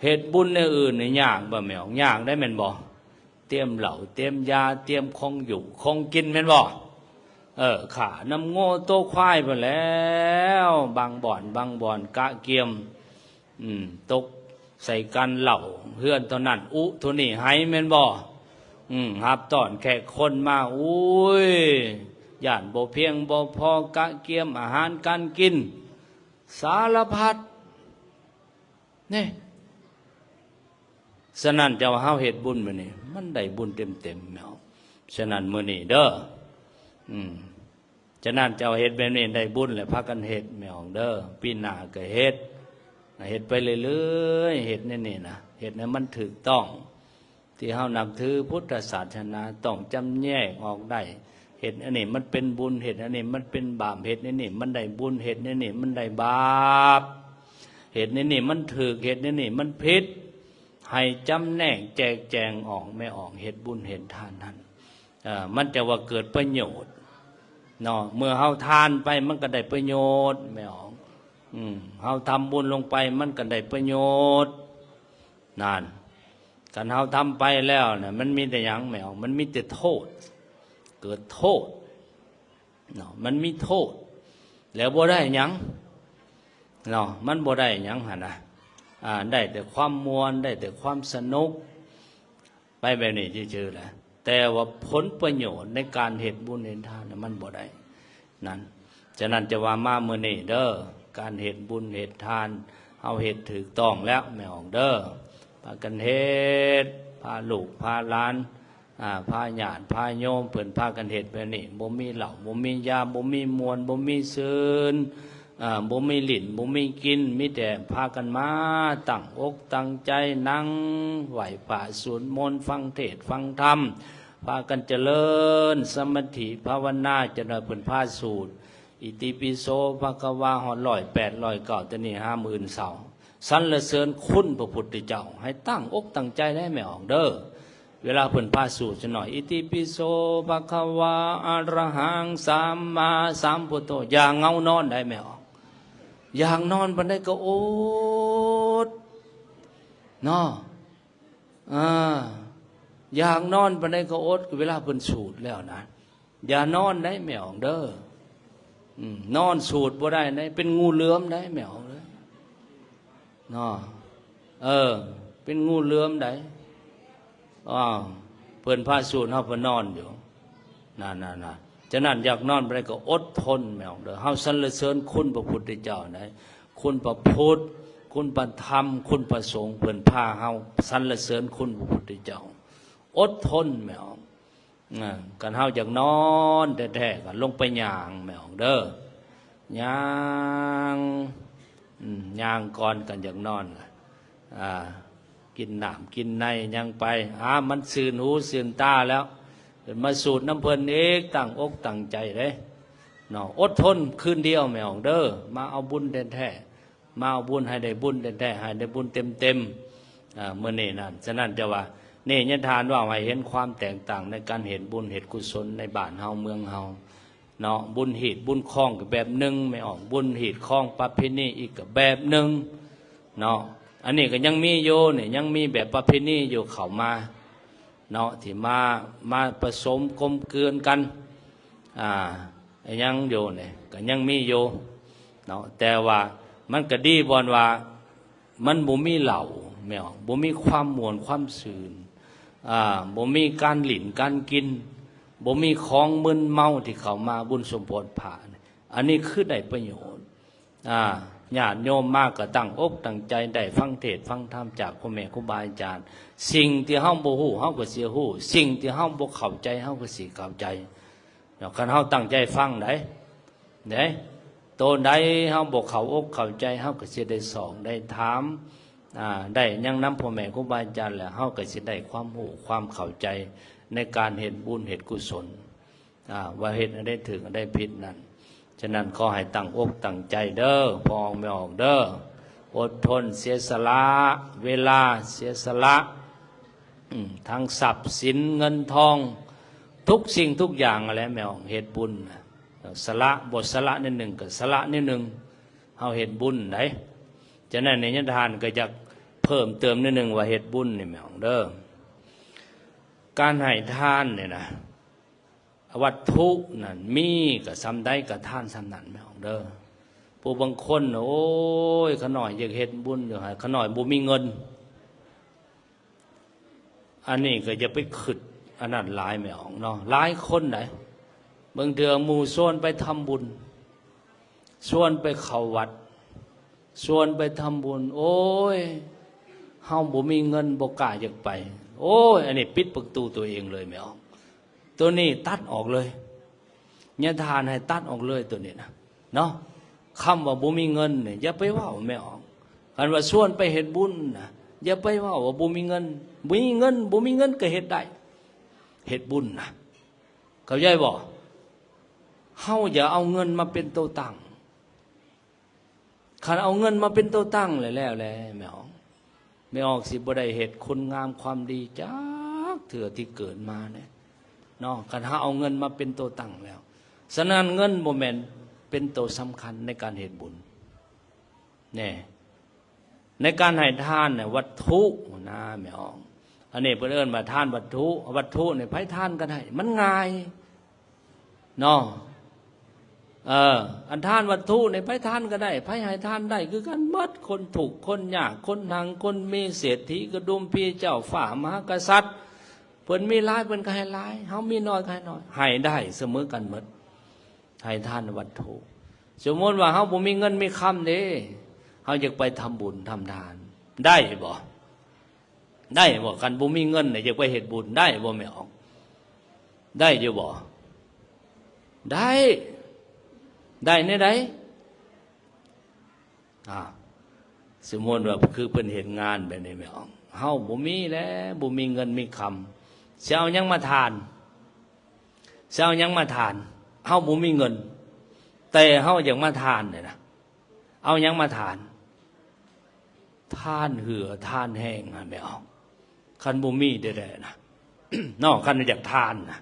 ເຮັດບຸນແນວອື່ນນີ້ຍາກບໍ່ແມ່ອອກ? ຍາກໄດ໋ແມ່ນບໍ່? ຕຽມເຫຼົ້າ ຕຽມຢາ ຕຽມຂອງຢູ່ຂອງກິນແມ່ນບໍ່? ເອີ ຂ້ານຳງົວໂຕຄວາຍພຸ້ນແລ້ວ ບາງບ່ອນ ບາງບ່ອນກະກຽມ ອືມ ຕົກໃສ່ກັນເຫຼົ້າ ເຮືອນເທົ່ານັ້ນ ອຸເທົ່ານີ້ໄຫ ແມ່ນບໍ່? ອືມ ຮັບຕ້ອນແຂກຄົນມາ ໂອ້ຍ ຢ້ານບໍ່ພຽງບໍ່ພໍ ກະກຽມອາຫານການກິນ ສາລະພັດ ນີ້. ສະນັ້ນ ເຈົ້າ ເຮົາເຮັດບຸນມື້ນີ້ ມັນໄດ້ບຸນເຕັມໆ ແມ່ນບໍ່? ສະນັ້ນ ມື້ນີ້ເດີ ອືມ ສະນັ້ນ ເຈົ້າເຮັດແບບນີ້ໄດ້ບຸນແລ້ວ ພາກັນເຮັດແມ່ອອກເດີ ປີໜ້າກໍເຮັດ ເຮັດໄປເລື້ອຍໆ ເຮັດແນວນີ້ນະ ເຮັດໃຫ້ມັນຖືກຕ້ອງ ທີ່ເຮົານັບຖືພຸດທະສາສະໜາ ຕ້ອງຈຳແຍກອອກໄດ້ ເຮັດອັນນີ້ມັນເປັນບຸນ ເຮັດອັນນີ້ມັນເປັນບາບ ເຮັດແນວນີ້ມັນໄດ້ບຸນ ເຮັດແນວນີ້ມັນໄດ້ບາບ ເຮັດແນວນີ້ມັນຖືກ ເຮັດແນວນີ້ມັນຜິດ ໃຫ້ຈຳແນກແຈກແຈງອອກ ແມ່ອອກ ເຮັດບຸນເຮັດທານນັ້ນ ເອີ ມັນຈະວ່າເກີດປະໂຫຍດເນາະ ເມື່ອເຮົາທານໄປ ມັນກໍໄດ້ປະໂຫຍດ ແມ່ອອກ ອືມ ເຮົາທຳບຸນລົງໄປ ມັນກໍໄດ້ປະໂຫຍດ ນັ້ນ ຄັນເຮົາທຳໄປແລ້ວນະ ມັນມີແຕ່ຫຍັງ ແມ່ອອກ? ມັນມີແຕ່ໂທດ ເກີດໂທດເນາະ ມັນມີໂທດ ແລ້ວບໍ່ໄດ້ຫຍັງເນາະ ມັນບໍ່ໄດ້ຫຍັງຫັ້ນນະ ອ່າ ໄດ້ແຕ່ຄວາມມ່ວນ ໄດ້ແຕ່ຄວາມສະໜຸກ ໄປແບບນີ້ຊື່ໆແຫຼະ ແຕ່ວ່າຜົນປະໂຫຍດໃນການເຮັດບຸນເຮັດທານນະ ມັນບໍ່ໄດ້ນັ້ນ. ສະນັ້ນຈະວ່າມາມື້ນີ້ເດີ ການເຮັດບຸນເຮັດທານ ເຮົາເຮັດຖືກຕ້ອງແລ້ວແມ່ອອກເດີ ພາກັນເຮັດ ພາລູກພາຫຼານ ອ່າ ພາຍາດພາໂຍມ ເພິ່ນພາກັນເຮັດແບບນີ້ ບໍ່ມີເຫຼົ້າ ບໍ່ມີຢາ ບໍ່ມີມ່ວນ ບໍ່ມີຊື່ນ ອ່າ ບໍ່ມີຫຼິ້ນ ບໍ່ມີກິນ ມີແຕ່ພາກັນມາຕັ້ງອົກຕັ້ງໃຈ ນັ່ງໄຫວ້ພະ ສວດມົນ ຟັງເທດຟັງທຳ ພາກັນຈະເລີນສະມາທິພາວະນາ. ຈັກໜ້ອຍເພິ່ນພາສູດ ອິຕິປິໂສ ພະຄະວາ ຮອດຮ້ອຍແປດ ຮ້ອຍເກົ້າ ແຕ່ນີ້ຫາມື້ອື່ນເຊົ້າ ສັນລະເສີນຄຸນພະພຸດທະເຈົ້າ ໃຫ້ຕັ້ງອົກຕັ້ງໃຈໄດ້ແມ່ອອກເດີ. ເວລາເພິ່ນພາສູດ ຈັກໜ້ອຍ ອິຕິປິໂສ ພະຄະວາ ອະລະຫັງ ສຳມາສຳພຸດໂທ ຢ່າເຫງົານອນໄດ້ແມ່ອອກ ຢາກນອນປານໃດກໍອົດເນາະ ອ່າ ຢາກນອນປານໃດກໍອົດ ເວລາເພິ່ນສູດແລ້ວນະ ຢ່ານອນໄດ້ແມ່ອອກເດີ ອືມ ນອນສູດບໍ່ໄດ້ໄດ ເປັນງູເຫຼືອມໄດແມ່ອອກເດີ ເນາະ ເອີ ເປັນງູເຫຼືອມໄດ ອ້າວ ເພິ່ນພາສູດເຮົາເພິ່ນນອນຢູ່ ນັ້ນໆໆ ສະນັ້ນຢາກນອນປານໃດກໍອົດທົນແມ່ອອກເດີ ເຮົາສັນລະເສີນຄຸນພະພຸດທະເຈົ້າໄດ ຄຸນພະພຸດ ຄຸນພະທຳ ຄຸນພະສົງ ເພິ່ນພາເຮົາສັນລະເສີນຄຸນພະພຸດທະເຈົ້າ ອົດທົນແມ່ອອກ ອ່າ ຄັນເຮົາຢາກນອນແທ້ໆ ກໍລົງໄປຍ່າງແມ່ອອກເດີ ຍ່າງ ອືມ ຍ່າງກ່ອນ ຄັນຢາກນອນ ອ່າ ກິນນ້ຳກິນໃນຫຍັງໄປ ອ່າ ມັນຊື່ນຫູຊື່ນຕາແລ້ວ ມາສູດນຳເພິ່ນອີກ ຕັ້ງອົກຕັ້ງໃຈເດ້ເນາະ ອົດທົນຄືນດຽວແມ່ອອກເດີ ມາເອົາບຸນແທ້ໆ ມາເອົາບຸນໃຫ້ໄດ້ບຸນແທ້ໆ ໃຫ້ໄດ້ບຸນເຕັມໆ ອ່າ ມື້ນີ້ນັ້ນ. ສະນັ້ນຈະວ່າ ນີ້ຍະທ່ານເວົ້າໃຫ້ເຫັນຄວາມແຕກຕ່າງໃນການເຮັດບຸນເຮັດກຸສົນໃນບ້ານເຮົາເມືອງເຮົາເນາະ ບຸນຮີດບຸນຄອງກໍແບບໜຶ່ງແມ່ອອກ ບຸນຮີດຄອງປະເພນີອີກກໍແບບໜຶ່ງເນາະ ອັນນີ້ກໍຍັງມີຢູ່ນີ້ ຍັງມີແບບປະເພນີຢູ່ເຂົ້າມາເນາະ ທີ່ມາ ມາປະສົມກົມເກືອນກັນ ອ່າ ຍັງຢູ່ນີ້ ກໍຍັງມີຢູ່ເນາະ ແຕ່ວ່າມັນກໍດີບ່ອນວ່າ ມັນບໍ່ມີເຫຼົ້າແມ່ອອກ ບໍ່ມີຄວາມມ່ວນຄວາມຊື່ນ ອ່າ ບໍ່ມີການຫຼິ້ນການກິນ ບໍ່ມີຂອງມຶນເມົາທີ່ເຂົ້າມາບຸນສົມໂພດພະ ອັນນີ້ຄືໄດ້ປະໂຫຍດ ອ່າ ຍາດໂຍມມາກໍຕັ້ງອົກຕັ້ງໃຈ ໄດ້ຟັງເທດຟັງທຳຈາກພໍ່ແມ່ຄູບາອາຈານ ສິ່ງທີ່ເຮົາບໍ່ຮູ້ເຮົາກໍຊິຮູ້ ສິ່ງທີ່ເຮົາບໍ່ເຂົ້າໃຈເຮົາກໍຊິເຂົ້າໃຈ ເນາະ ຄັນເຮົາຕັ້ງໃຈຟັງໄດ໋ ເດ້ ໂຕໃດເຮົາບໍ່ເຂົ້າອົກເຂົ້າໃຈ ເຮົາກໍຊິໄດ້ຊອກໄດ້ຖາມ ອ່າ ໄດ້ຫຍັງນຳພໍ່ແມ່ຄູບາອາຈານ ແລ້ວເຮົາກໍຊິໄດ້ຄວາມຮູ້ຄວາມເຂົ້າໃຈໃນການເຮັດບຸນເຮັດກຸສົນ ອ່າ ວ່າເຮັດອັນໃດຖືກອັນໃດຜິດນັ້ນ. ສະນັ້ນຂໍໃຫ້ຕັ້ງອົກຕັ້ງໃຈເດີ ພໍ່ອອກແມ່ອອກເດີ ອົດທົນ ເສຍສະຫຼະເວລາ ເສຍສະຫຼະ ອືມ ທັງຊັບສິນເງິນທອງ ທຸກສິ່ງທຸກຢ່າງຫັ້ນແຫຼະແມ່ອອກ ເຮັດບຸນນະ ສະຫຼະ ບໍ່ສະຫຼະໜ້ອຍໜຶ່ງກໍສະຫຼະໜ້ອຍໜຶ່ງ ເຮົາເຮັດບຸນໄດ໋. ສະນັ້ນນີ້ຍະທ່ານກໍຢາກເພີ່ມເຕີມໜ້ອຍໜຶ່ງວ່າເຮັດບຸນນີ້ແມ່ອອກເດີ ການໃຫ້ທານນີ້ນະ ວັດຖຸນັ້ນມີກໍສ່ຳໃດກໍທານສ່ຳນັ້ນແມ່ອອກເດີ. ຜູ້ບາງຄົນ ໂອ້ຍ ຂ້ານ້ອຍຢາກເຮັດບຸນຢູ່ ຂ້ານ້ອຍບໍ່ມີເງິນ ອັນນີ້ກໍຢ່າໄປຄິດອັນນັ້ນຫຼາຍແມ່ອອກເນາະ. ຫຼາຍຄົນໃດ໋ ບາງເທື່ອໝູ່ຊວນໄປທຳບຸນ ຊວນໄປເຂົ້າວັດ ຊວນໄປທຳບຸນ ໂອ້ຍ ເຮົາບໍ່ມີເງິນ ບໍ່ກ້າຢາກໄປ. ໂອ້ຍ ອັນນີ້ປິດປະຕູຕົວເອງເລີຍແມ່ອອກ. ຕົວນີ້ຕັດອອກເລີຍ ຍາທ່ານໃຫ້ຕັດອອກເລີຍຕົວນີ້ນະເນາະ. ຄຳວ່າບໍ່ມີເງິນນີ້ ຢ່າໄປເວົ້າແມ່ອອກ. ຄັນວ່າຊວນໄປເຮັດບຸນນະ ຢ່າໄປເວົ້າວ່າບໍ່ມີເງິນ. ມີເງິນ ບໍ່ມີເງິນກໍເຮັດໄດ້ ເຮັດບຸນນະ. ເຂົ້າໃຈບໍ່? ເຮົາຢ່າເອົາເງິນມາເປັນໂຕຕັ້ງ. ຄັນເອົາເງິນມາເປັນໂຕຕັ້ງແລ້ວ ແລ້ວແຫຼະ ແມ່ອອກ ແມ່ອອກຊິບໍ່ໄດ້ເຮັດຄຸນງາມຄວາມດີຈັກເທື່ອທີ່ເກີດມາເດ້ເນາະ ຄັນເຮົາເອົາເງິນມາເປັນໂຕຕັ້ງແລ້ວ. ສະນັ້ນເງິນບໍ່ແມ່ນເປັນໂຕສຳຄັນໃນການເຮັດບຸນ ແນ່ ໃນການໃຫ້ທານນະ ວັດຖຸນະແມ່ອອກ. ອັນນີ້ເພິ່ນເອີ້ນວ່າທານວັດຖຸ. ວັດຖຸນີ້ໃຜທານກໍໄດ້ ມັນງ່າຍ ເນາະ. ເອີ ອັນທານວັດຖຸນີ້ ໃຜທານກໍໄດ້ ໃຜໃຫ້ທານໄດ້ຄືກັນໝົດ. ຄົນທຸກ ຄົນຍາກ ຄົນຮັ່ງ ຄົນມີ ເສດຖີກະດຸມພີ ເຈົ້າຟ້າມະຫາກະສັດ ເພິ່ນມີຫຼາຍ ເພິ່ນກໍໃຫ້ຫຼາຍ ເຮົາມີໜ້ອຍກໍໃຫ້ໜ້ອຍ ໃຫ້ໄດ້ສະເໝີກັນໝົດ. ໃຫ້ທານວັດຖຸ. ສົມມຸດວ່າເຮົາບໍ່ມີເງິນມີຄຳເດ້ ເຮົາຢາກໄປທຳບຸນທຳທານ ໄດ້ບໍ່? ໄດ້ບໍ່? ຄັນບໍ່ມີເງິນນີ້ ຢາກໄປເຮັດບຸນ ໄດ້ບໍ່ແມ່ອອກ? ໄດ້ຢູ່ບໍ່? ໄດ້. ໄດ້ແນວໃດ? ອາ ສົມມຸດວ່າຄືເພິ່ນເຮັດງານແບບນີ້ແມ່ອອກ ເຮົາບໍ່ມີແຫຼະ ບໍ່ມີເງິນມີຄຳ ຊິເອົາຫຍັງມາທານ? ຊິເອົາຫຍັງມາທານ? ເຮົາບໍ່ມີເງິນ ແຕ່ເຮົາຢາກມາທານນີ້ນະ ເອົາຫຍັງມາທານ? ທານເຫື່ອທານແຮງຫັ້ນແຫຼະ ຄັນບໍ່ມີແທ້ໆນະ ເນາະ. ຄັນຢາກທານນະ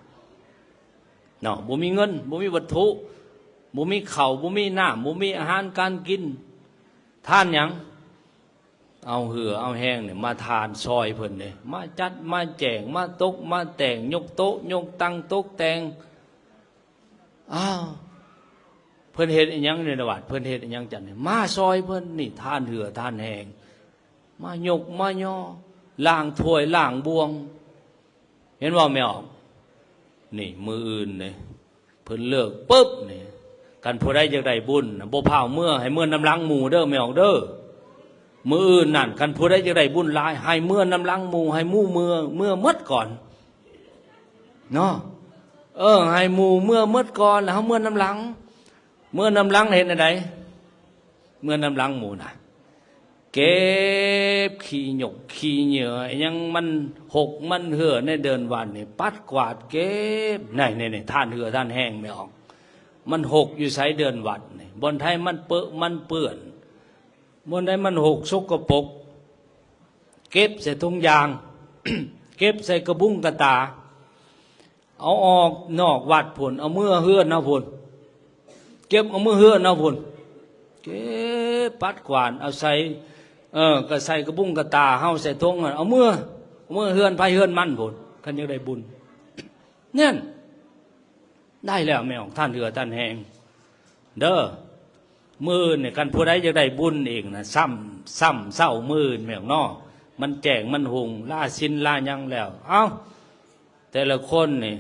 ເນາະ ບໍ່ມີເງິນ ບໍ່ມີວັດຖຸ ບໍ່ມີເຂົ້າ ບໍ່ມີນ້ຳ ບໍ່ມີອາຫານການກິນ ທານຫຍັງ? ເອົາເຫື່ອເອົາແຮງນີ້ມາທານຊ່ອຍເພິ່ນເດ້ ມາຈັດມາແຈງ ມາຕົກມາແຕ່ງ ຍົກໂຕະຍົກຕັ່ງ ຕົກແຕ່ງ. ອ້າວ ເພິ່ນເຮັດອີ່ຫຍັງຢູ່ໃນວັດ? ເພິ່ນເຮັດອີ່ຫຍັງຈັດນີ້? ມາຊ່ອຍເພິ່ນນີ້ ທານເຫື່ອທານແຮງ ມາຍົກມາຍໍ ລ້າງຖ້ວຍລ້າງບ່ວງ. ເຫັນບໍ່ແມ່ອອກ? ນີ້ ມື້ອື່ນນີ້ ເພິ່ນເລີກປຶບນີ້ ຄັນຜູ້ໃດຢາກໄດ້ບຸນນະ ບໍ່ພາວເມືອ ໃຫ້ເມືອນຳຫຼັງໝູ່ເດີແມ່ອອກເດີ. ມື້ອື່ນນັ້ນ ຄັນຜູ້ໃດຢາກໄດ້ບຸນຫຼາຍ ໃຫ້ເມືອນຳຫຼັງໝູ່ ໃຫ້ໝູ່ເມືອ ເມືອໝົດກ່ອນເນາະ. ເອີ ໃຫ້ໝູ່ເມືອໝົດກ່ອນ ແລ້ວເຮົາເມືອນຳຫຼັງ. ເມືອນຳຫຼັງເຮັດແນວໃດ? ເມືອນຳຫຼັງໝູ່ນະ ເກັບຂີ້ຍົກຂີ້ເຫຍື້ອ ຫຍັງມັນຫົກມັນເຫື່ອໃນເດີ່ນວັດນີ້ ປັດກວາດເກັບ. ນີ້ໆໆ ທານເຫື່ອທານແຮງແມ່ອອກ ມັນຫົກຢູ່ໃສເດີ່ນວັດນີ້? ບ່ອນໃດມັນເປິມັນເປື້ອນ ບ່ອນໃດມັນຫົກສົກກະປົກ ເກັບໃສ່ຖົງຢາງ ເກັບໃສ່ກະບຸງກະຕາ ເອົາອອກນອກວັດພຸ້ນ ເອົາເມືອເຮືອນເຮົາພຸ້ນ ເກັບເອົາເມືອເຮືອນເຮົາພຸ້ນ ເກັບປັດກວາດ ເອົາໃສ່ ເອີ ກໍໃສ່ກະບຸງກະຕາເຮົາ ໃສ່ຖົງ ເອົາເມືອ ເອົາເມືອເຮືອນໃຜເຮືອນມັນພຸ້ນ ຄັນຢາກໄດ້ບຸນ. ນັ້ນ ໄດ້ແລ້ວແມ່ອອກ ທານເຫື່ອທານແຮງເດີ. ມື້ອື່ນນີ້ ຄັນຜູ້ໃດຢາກໄດ້ບຸນອີກນະ ຊ້ຳ ຊ້ຳເຊົ້າມື້ອື່ນແມ່ອອກເນາະ ມັນແຈ້ງມັນຮຸ່ງ ລາສິນລາຫຍັງແລ້ວ ເອົ້າ ແຕ່ລະຄົນນີ້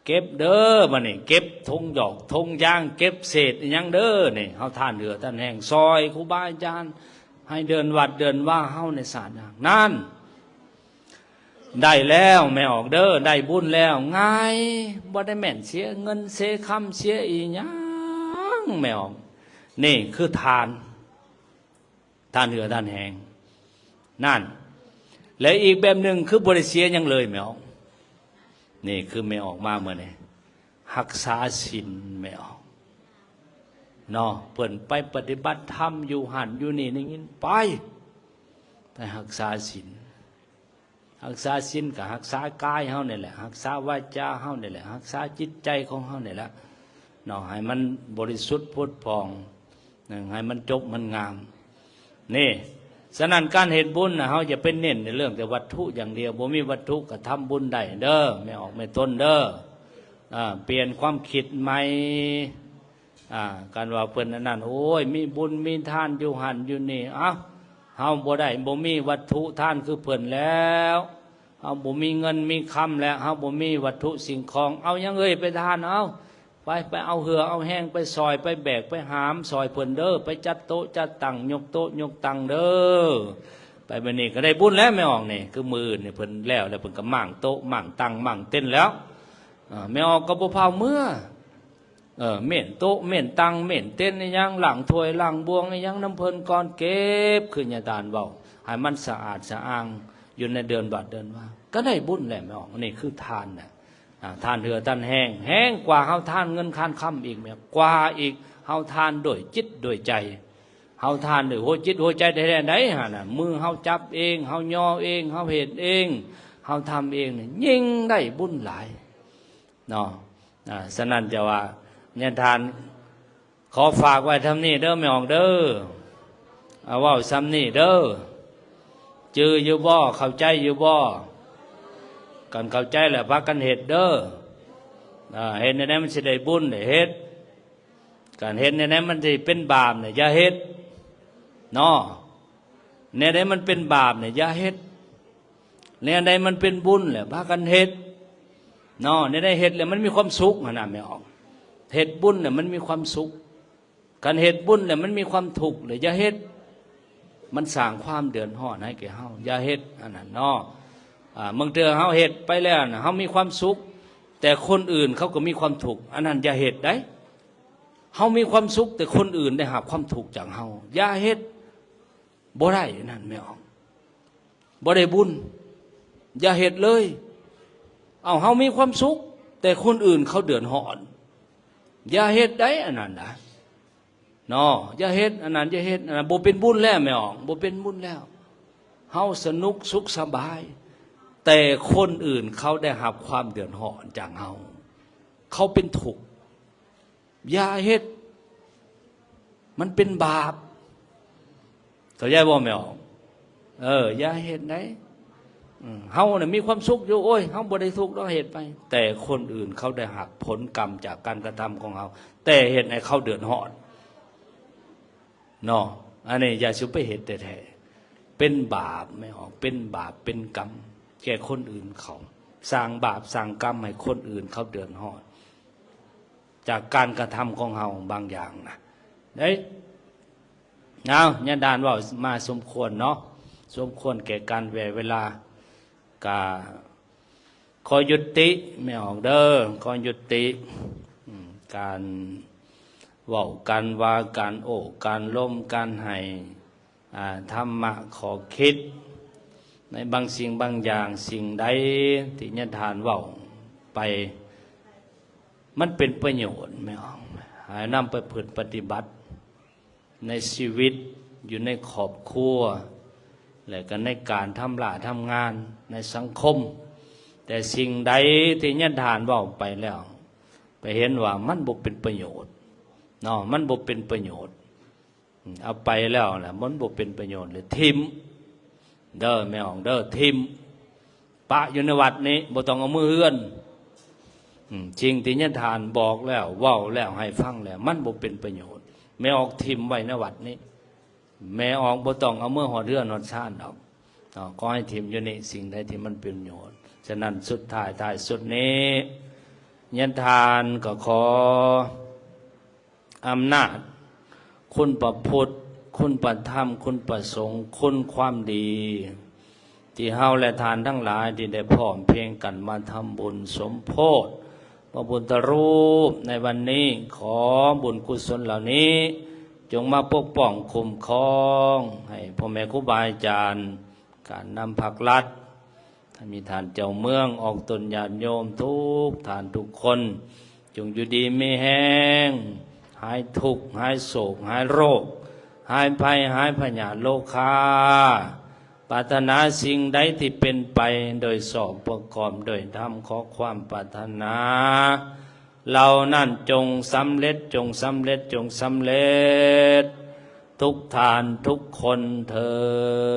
ເກັບເດີ ບັດນີ້ ເກັບຖົງຢອກຖົງຢາງ ເກັບເສດອີ່ຫຍັງເດີ. ນີ້ ເຮົາທານເຫື່ອທານແຮງ ຊ່ອຍຄູບາອາຈານ ໃຫ້ເດີ່ນວັດເດີ່ນວາເຮົາໃນຊາດຍາກນັ້ນ ໄດ້ແລ້ວແມ່ອອກເດີ ໄດ້ບຸນແລ້ວ ງ່າຍ ບໍ່ໄດ້ແມ່ນເສຍເງິນເສຍຄຳເສຍອີ່ຫຍັງແມ່ອອກ. ນີ້ຄືທານ ທານເຫື່ອທານແຮງນັ້ນ. ແລະ ອີກແບບໜຶ່ງຄືບໍ່ໄດ້ເສຍຫຍັງເລີຍແມ່ອອກ. ນີ້ຄືແມ່ອອກມາມື້ນີ້ ຮັກສາສິນແມ່ອອກເນາະ. ເພິ່ນໄປປະຕິບັດທຳຢູ່ຫັ້ນຢູ່ນີ້ ໄດ້ຍິນໄປ ໄປຮັກສາສິນ. ຮັກສາສິນກໍຮັກສາກາຍເຮົານີ້ແຫຼະ ຮັກສາວາຈາເຮົານີ້ແຫຼະ ຮັກສາຈິດໃຈຂອງເຮົານີ້ແຫຼະເນາະ ໃຫ້ມັນບໍລິສຸດຜຸດຜ່ອງ ໃຫ້ມັນຈົບມັນງາມ. ນີ້ ສະນັ້ນການເຮັດບຸນນະ ເຮົາຢ່າໄປເນັ້ນໃນເລື່ອງແຕ່ວັດຖຸຢ່າງດຽວ ບໍ່ມີວັດຖຸກໍທຳບຸນໄດ້ເດີ ແມ່ອອກແມ່ຕົນເດີ. ອາ ປ່ຽນຄວາມຄິດໃໝ່. ອາ ການວ່າເພິ່ນອັນນັ້ນ ໂອ້ຍ ມີບຸນມີທານຢູ່ຫັ້ນຢູ່ນີ້ ເອົ້າ ເຮົາບໍ່ໄດ້ ບໍ່ມີວັດຖຸທານຄືເພິ່ນແລ້ວ ເຮົາບໍ່ມີເງິນມີຄຳແລ້ວ ເຮົາບໍ່ມີວັດຖຸສິ່ງຂອງ ເອົາຫຍັງເອີຍໄປທານ? ເອົາ ໄປ ໄປເອົາເຫື່ອເອົາແຮງ ໄປຊ່ອຍ ໄປແບກ ໄປຫາມຊ່ອຍເພິ່ນເດີ ໄປຈັດໂຕະຈັດຕັ່ງ ຍົກໂຕະຍົກຕັ່ງເດີ ໄປແບບນີ້ກໍໄດ້ບຸນແລ້ວແມ່ອອກນີ້. ຄືມື້ອື່ນນີ້ເພິ່ນແລ້ວ ແລ້ວເພິ່ນກໍມ້າງໂຕະມ້າງຕັ່ງມ້າງເຕັນແລ້ວ ອາ ແມ່ອອກກໍບໍ່ພາວເມືອ ເອີ ເມ້ນໂຕະເມ້ນຕັ່ງເມ້ນເຕັນອີ່ຫຍັງ ລ້າງຖ້ວຍລ້າງບ່ວງອີ່ຫຍັງນຳເພິ່ນກ່ອນ ເກັບຄືຍາຕານເວົ້າ ໃຫ້ມັນສະອາດສະອ້າງຢູ່ໃນເດີ່ນວັດເດີ່ນວາ ກໍໄດ້ບຸນແລ້ວແມ່ອອກ. ນີ້ຄືທານນະ ອາ ທານເຫື່ອທານແຮງ ແຮງກວ່າເຮົາທານເງິນທານຄຳອີກແມ່ ກວ່າອີກ. ເຮົາທານດ້ວຍຈິດດ້ວຍໃຈ ເຮົາທານດ້ວຍຫົວຈິດຫົວໃຈແທ້ໆໃດຫັ້ນນະ ມືເຮົາຈັບເອງ ເຮົາຍໍເອງ ເຮົາເຮັດເອງ ເຮົາທຳເອງນີ້ ຍິ່ງໄດ້ບຸນຫຼາຍ ເນາະ. ອາ ສະນັ້ນຈະວ່າຍາທ່ານ ຂໍຝາກໄວ້ຊ່ຳນີ້ເດີແມ່ອອກເດີ ເອົາເວົ້າຊ່ຳນີ້ເດີ ຈື່ຢູ່ບໍ່? ເຂົ້າໃຈຢູ່ບໍ່? ຄັນເຂົ້າໃຈແລ້ວພາກັນເຮັດເດີ ເອີ ເຮັດແນວໃດມັນຊິໄດ້ບຸນ ໄດ້ເຮັດ. ການເຮັດແນວໃດມັນຊິເປັນບາບນີ້ ຢ່າເຮັດເນາະ. ແນວໃດມັນເປັນບາບນີ້ ຢ່າເຮັດ. ແນວໃດມັນເປັນບຸນແຫຼະ ພາກັນເຮັດເນາະ. ແນວໃດເຮັດແລ້ວມັນມີຄວາມສຸກຫັ້ນນະ ແມ່ອອກ. ເຮັດບຸນແລ້ວມັນມີຄວາມສຸກ. ຄັນເຮັດບຸນແລ້ວມັນມີຄວາມທຸກ ແລ້ວຢ່າເຮັດ. ມັນສ້າງຄວາມເດືອດຮ້ອນໃຫ້ແກ່ເຮົາ ຢ່າເຮັດອັນນັ້ນເນາະ. ອາ ບາງເທື່ອເຮົາເຮັດໄປແລ້ວນະ ເຮົາມີຄວາມສຸກ ແຕ່ຄົນອື່ນເຂົາກໍມີຄວາມທຸກ ອັນນັ້ນຢ່າເຮັດໄດ໋. ເຮົາມີຄວາມສຸກ ແຕ່ຄົນອື່ນໄດ້ຮັບຄວາມທຸກຈາກເຮົາ ຢ່າເຮັດ. ບໍ່ໄດ້ອັນນັ້ນ ແມ່ອອກ. ບໍ່ໄດ້ບຸນ ຢ່າເຮັດເລີຍ. ເອົາ ເຮົາມີຄວາມສຸກ ແຕ່ຄົນອື່ນເຂົາເດືອດຮ້ອນ ຢ່າເຮັດໄດ໋ ອັນນັ້ນນະເນາະ. ຢ່າເຮັດອັນນັ້ນ ຢ່າເຮັດອັນນັ້ນ ບໍ່ເປັນບຸນແລ້ວ ແມ່ອອກ ບໍ່ເປັນບຸນແລ້ວ. ເຮົາສະໜຸກສຸກສະບາຍ ແຕ່ຄົນອື່ນເຂົາໄດ້ຮັບຄວາມເດືອດຮ້ອນຈາກເຮົາ ເຂົາເປັນທຸກ. ຢ່າເຮັດ ມັນເປັນບາບ. ເຂົ້າໃຈບໍ່ແມ່ອອກ? ເອີ ຢ່າເຮັດໄດ໋. ເຮົານະມີຄວາມສຸກຢູ່ ໂອ້ຍ ເຮົາບໍ່ໄດ້ທຸກດອກ ເຮັດໄປ. ແຕ່ຄົນອື່ນເຂົາໄດ້ຮັບຜົນກຳຈາກການກະທຳຂອງເຮົາ ແຕ່ເຮັດໃຫ້ເຂົາເດືອດຮ້ອນເນາະ. ອັນນີ້ຢ່າສູ່ໄປເຮັດແທ້ໆ ເປັນບາບແມ່ອອກ ເປັນບາບເປັນກຳແກ່ຄົນອື່ນເຂົາ ສ້າງບາບສ້າງກຳໃຫ້ຄົນອື່ນເຂົາເດືອດຮ້ອນ ຈາກການກະທຳຂອງເຮົາບາງຢ່າງນະ ເດ້. ເອົາ ຍາດານເວົ້າມາສົມຄວນເນາະ ສົມຄວນແກ່ການແວ່ເວລາ ກະຂໍຍຸຕິແມ່ອອກເດີ ຂໍຍຸຕິ ອາ ການເວົ້າ ການວ່າ ການໂອ້ ການລົມ ການໃຫ້ ອາ ທຳມະ ຂໍ້ຄິດໃນບາງສິ່ງບາງຢ່າງ ສິ່ງໃດທີ່ຍາດານເວົ້າໄປ ມັນເປັນປະໂຫຍດແມ່ອອກ ໃຫ້ນຳໄປປະພຶດປະຕິບັດໃນຊີວິດ ຢູ່ໃນຄອບຄົວ ແລະກໍໃນການທຳລະທຳງານໃນສັງຄົມ. ແຕ່ສິ່ງໃດທີ່ຍາດານເວົ້າໄປແລ້ວ ໄປເຫັນວ່າມັນບໍ່ເປັນປະໂຫຍດເນາະ ມັນບໍ່ເປັນປະໂຫຍດ ເອົາໄປແລ້ວນະ ມັນບໍ່ເປັນປະໂຫຍດ ແລ້ວຖິ້ມເດີແມ່ອອກເດີ ຖິ້ມ ປະຢູ່ໃນວັດນີ້ ບໍ່ຕ້ອງເອົາເມືອເຮືອນ. ສິ່ງທີ່ຍາດານບອກແລ້ວ ເວົ້າແລ້ວ ໃຫ້ຟັງແລ້ວ ມັນບໍ່ເປັນປະໂຫຍດ ແມ່ອອກຖິ້ມໄວ້ໃນວັດນີ້ ແມ່ອອກບໍ່ຕ້ອງເອົາເມືອຮອດເຮືອນຮອດຊານດອກເນາະ ຂໍໃຫ້ຖິ້ມຢູ່ນີ້ ສິ່ງໃດທີ່ມັນເປັນປະໂຫຍດ. ສະນັ້ນ ສຸດທ້າຍທ້າຍສຸດນີ້ ຍາດານກໍຂໍ ອຳນາດຄຸນພະພຸດ ຄຸນພະທຳ ຄຸນພະສົງ ຄຸນຄວາມດີ ທີ່ເຮົາແລະທ່ານທັງຫຼາຍທີ່ໄດ້ພ້ອມພຽງກັນມາທຳບຸນສົມໂພດພະພຸດທະຮູບໃນວັນນີ້. ຂໍບຸນກຸສົນເຫຼົ່ານີ້ຈົ່ງມາປົກປ້ອງຄຸ້ມຄອງໃຫ້ພໍ່ແມ່ຄູບາອາຈານ ການນຳພັກລັດ ໃຫ້ມີທ່ານເຈົ້າເມືອງ ອອກຕົນຍາດໂຍມທຸກທ່ານທຸກຄົນ ຈົ່ງຢູ່ດີມີແຮງ ຫາຍທຸກ ຫາຍໂສກ ຫາຍໂລກ ຫາຍໄພ ຫາຍພະຍາດໂລຄາ. ປາດຖະໜາສິ່ງໃດທີ່ເປັນໄປໂດຍຊອບປະກອບໂດຍທຳ ຂໍຄວາມປາດຖະໜາເຫຼົ່ານັ້ນຈົ່ງສຳເລັດ ຈົ່ງສຳເລັດ ຈົ່ງສຳເລັດ ທຸກທ່ານທຸກຄົນເທີ້ນ.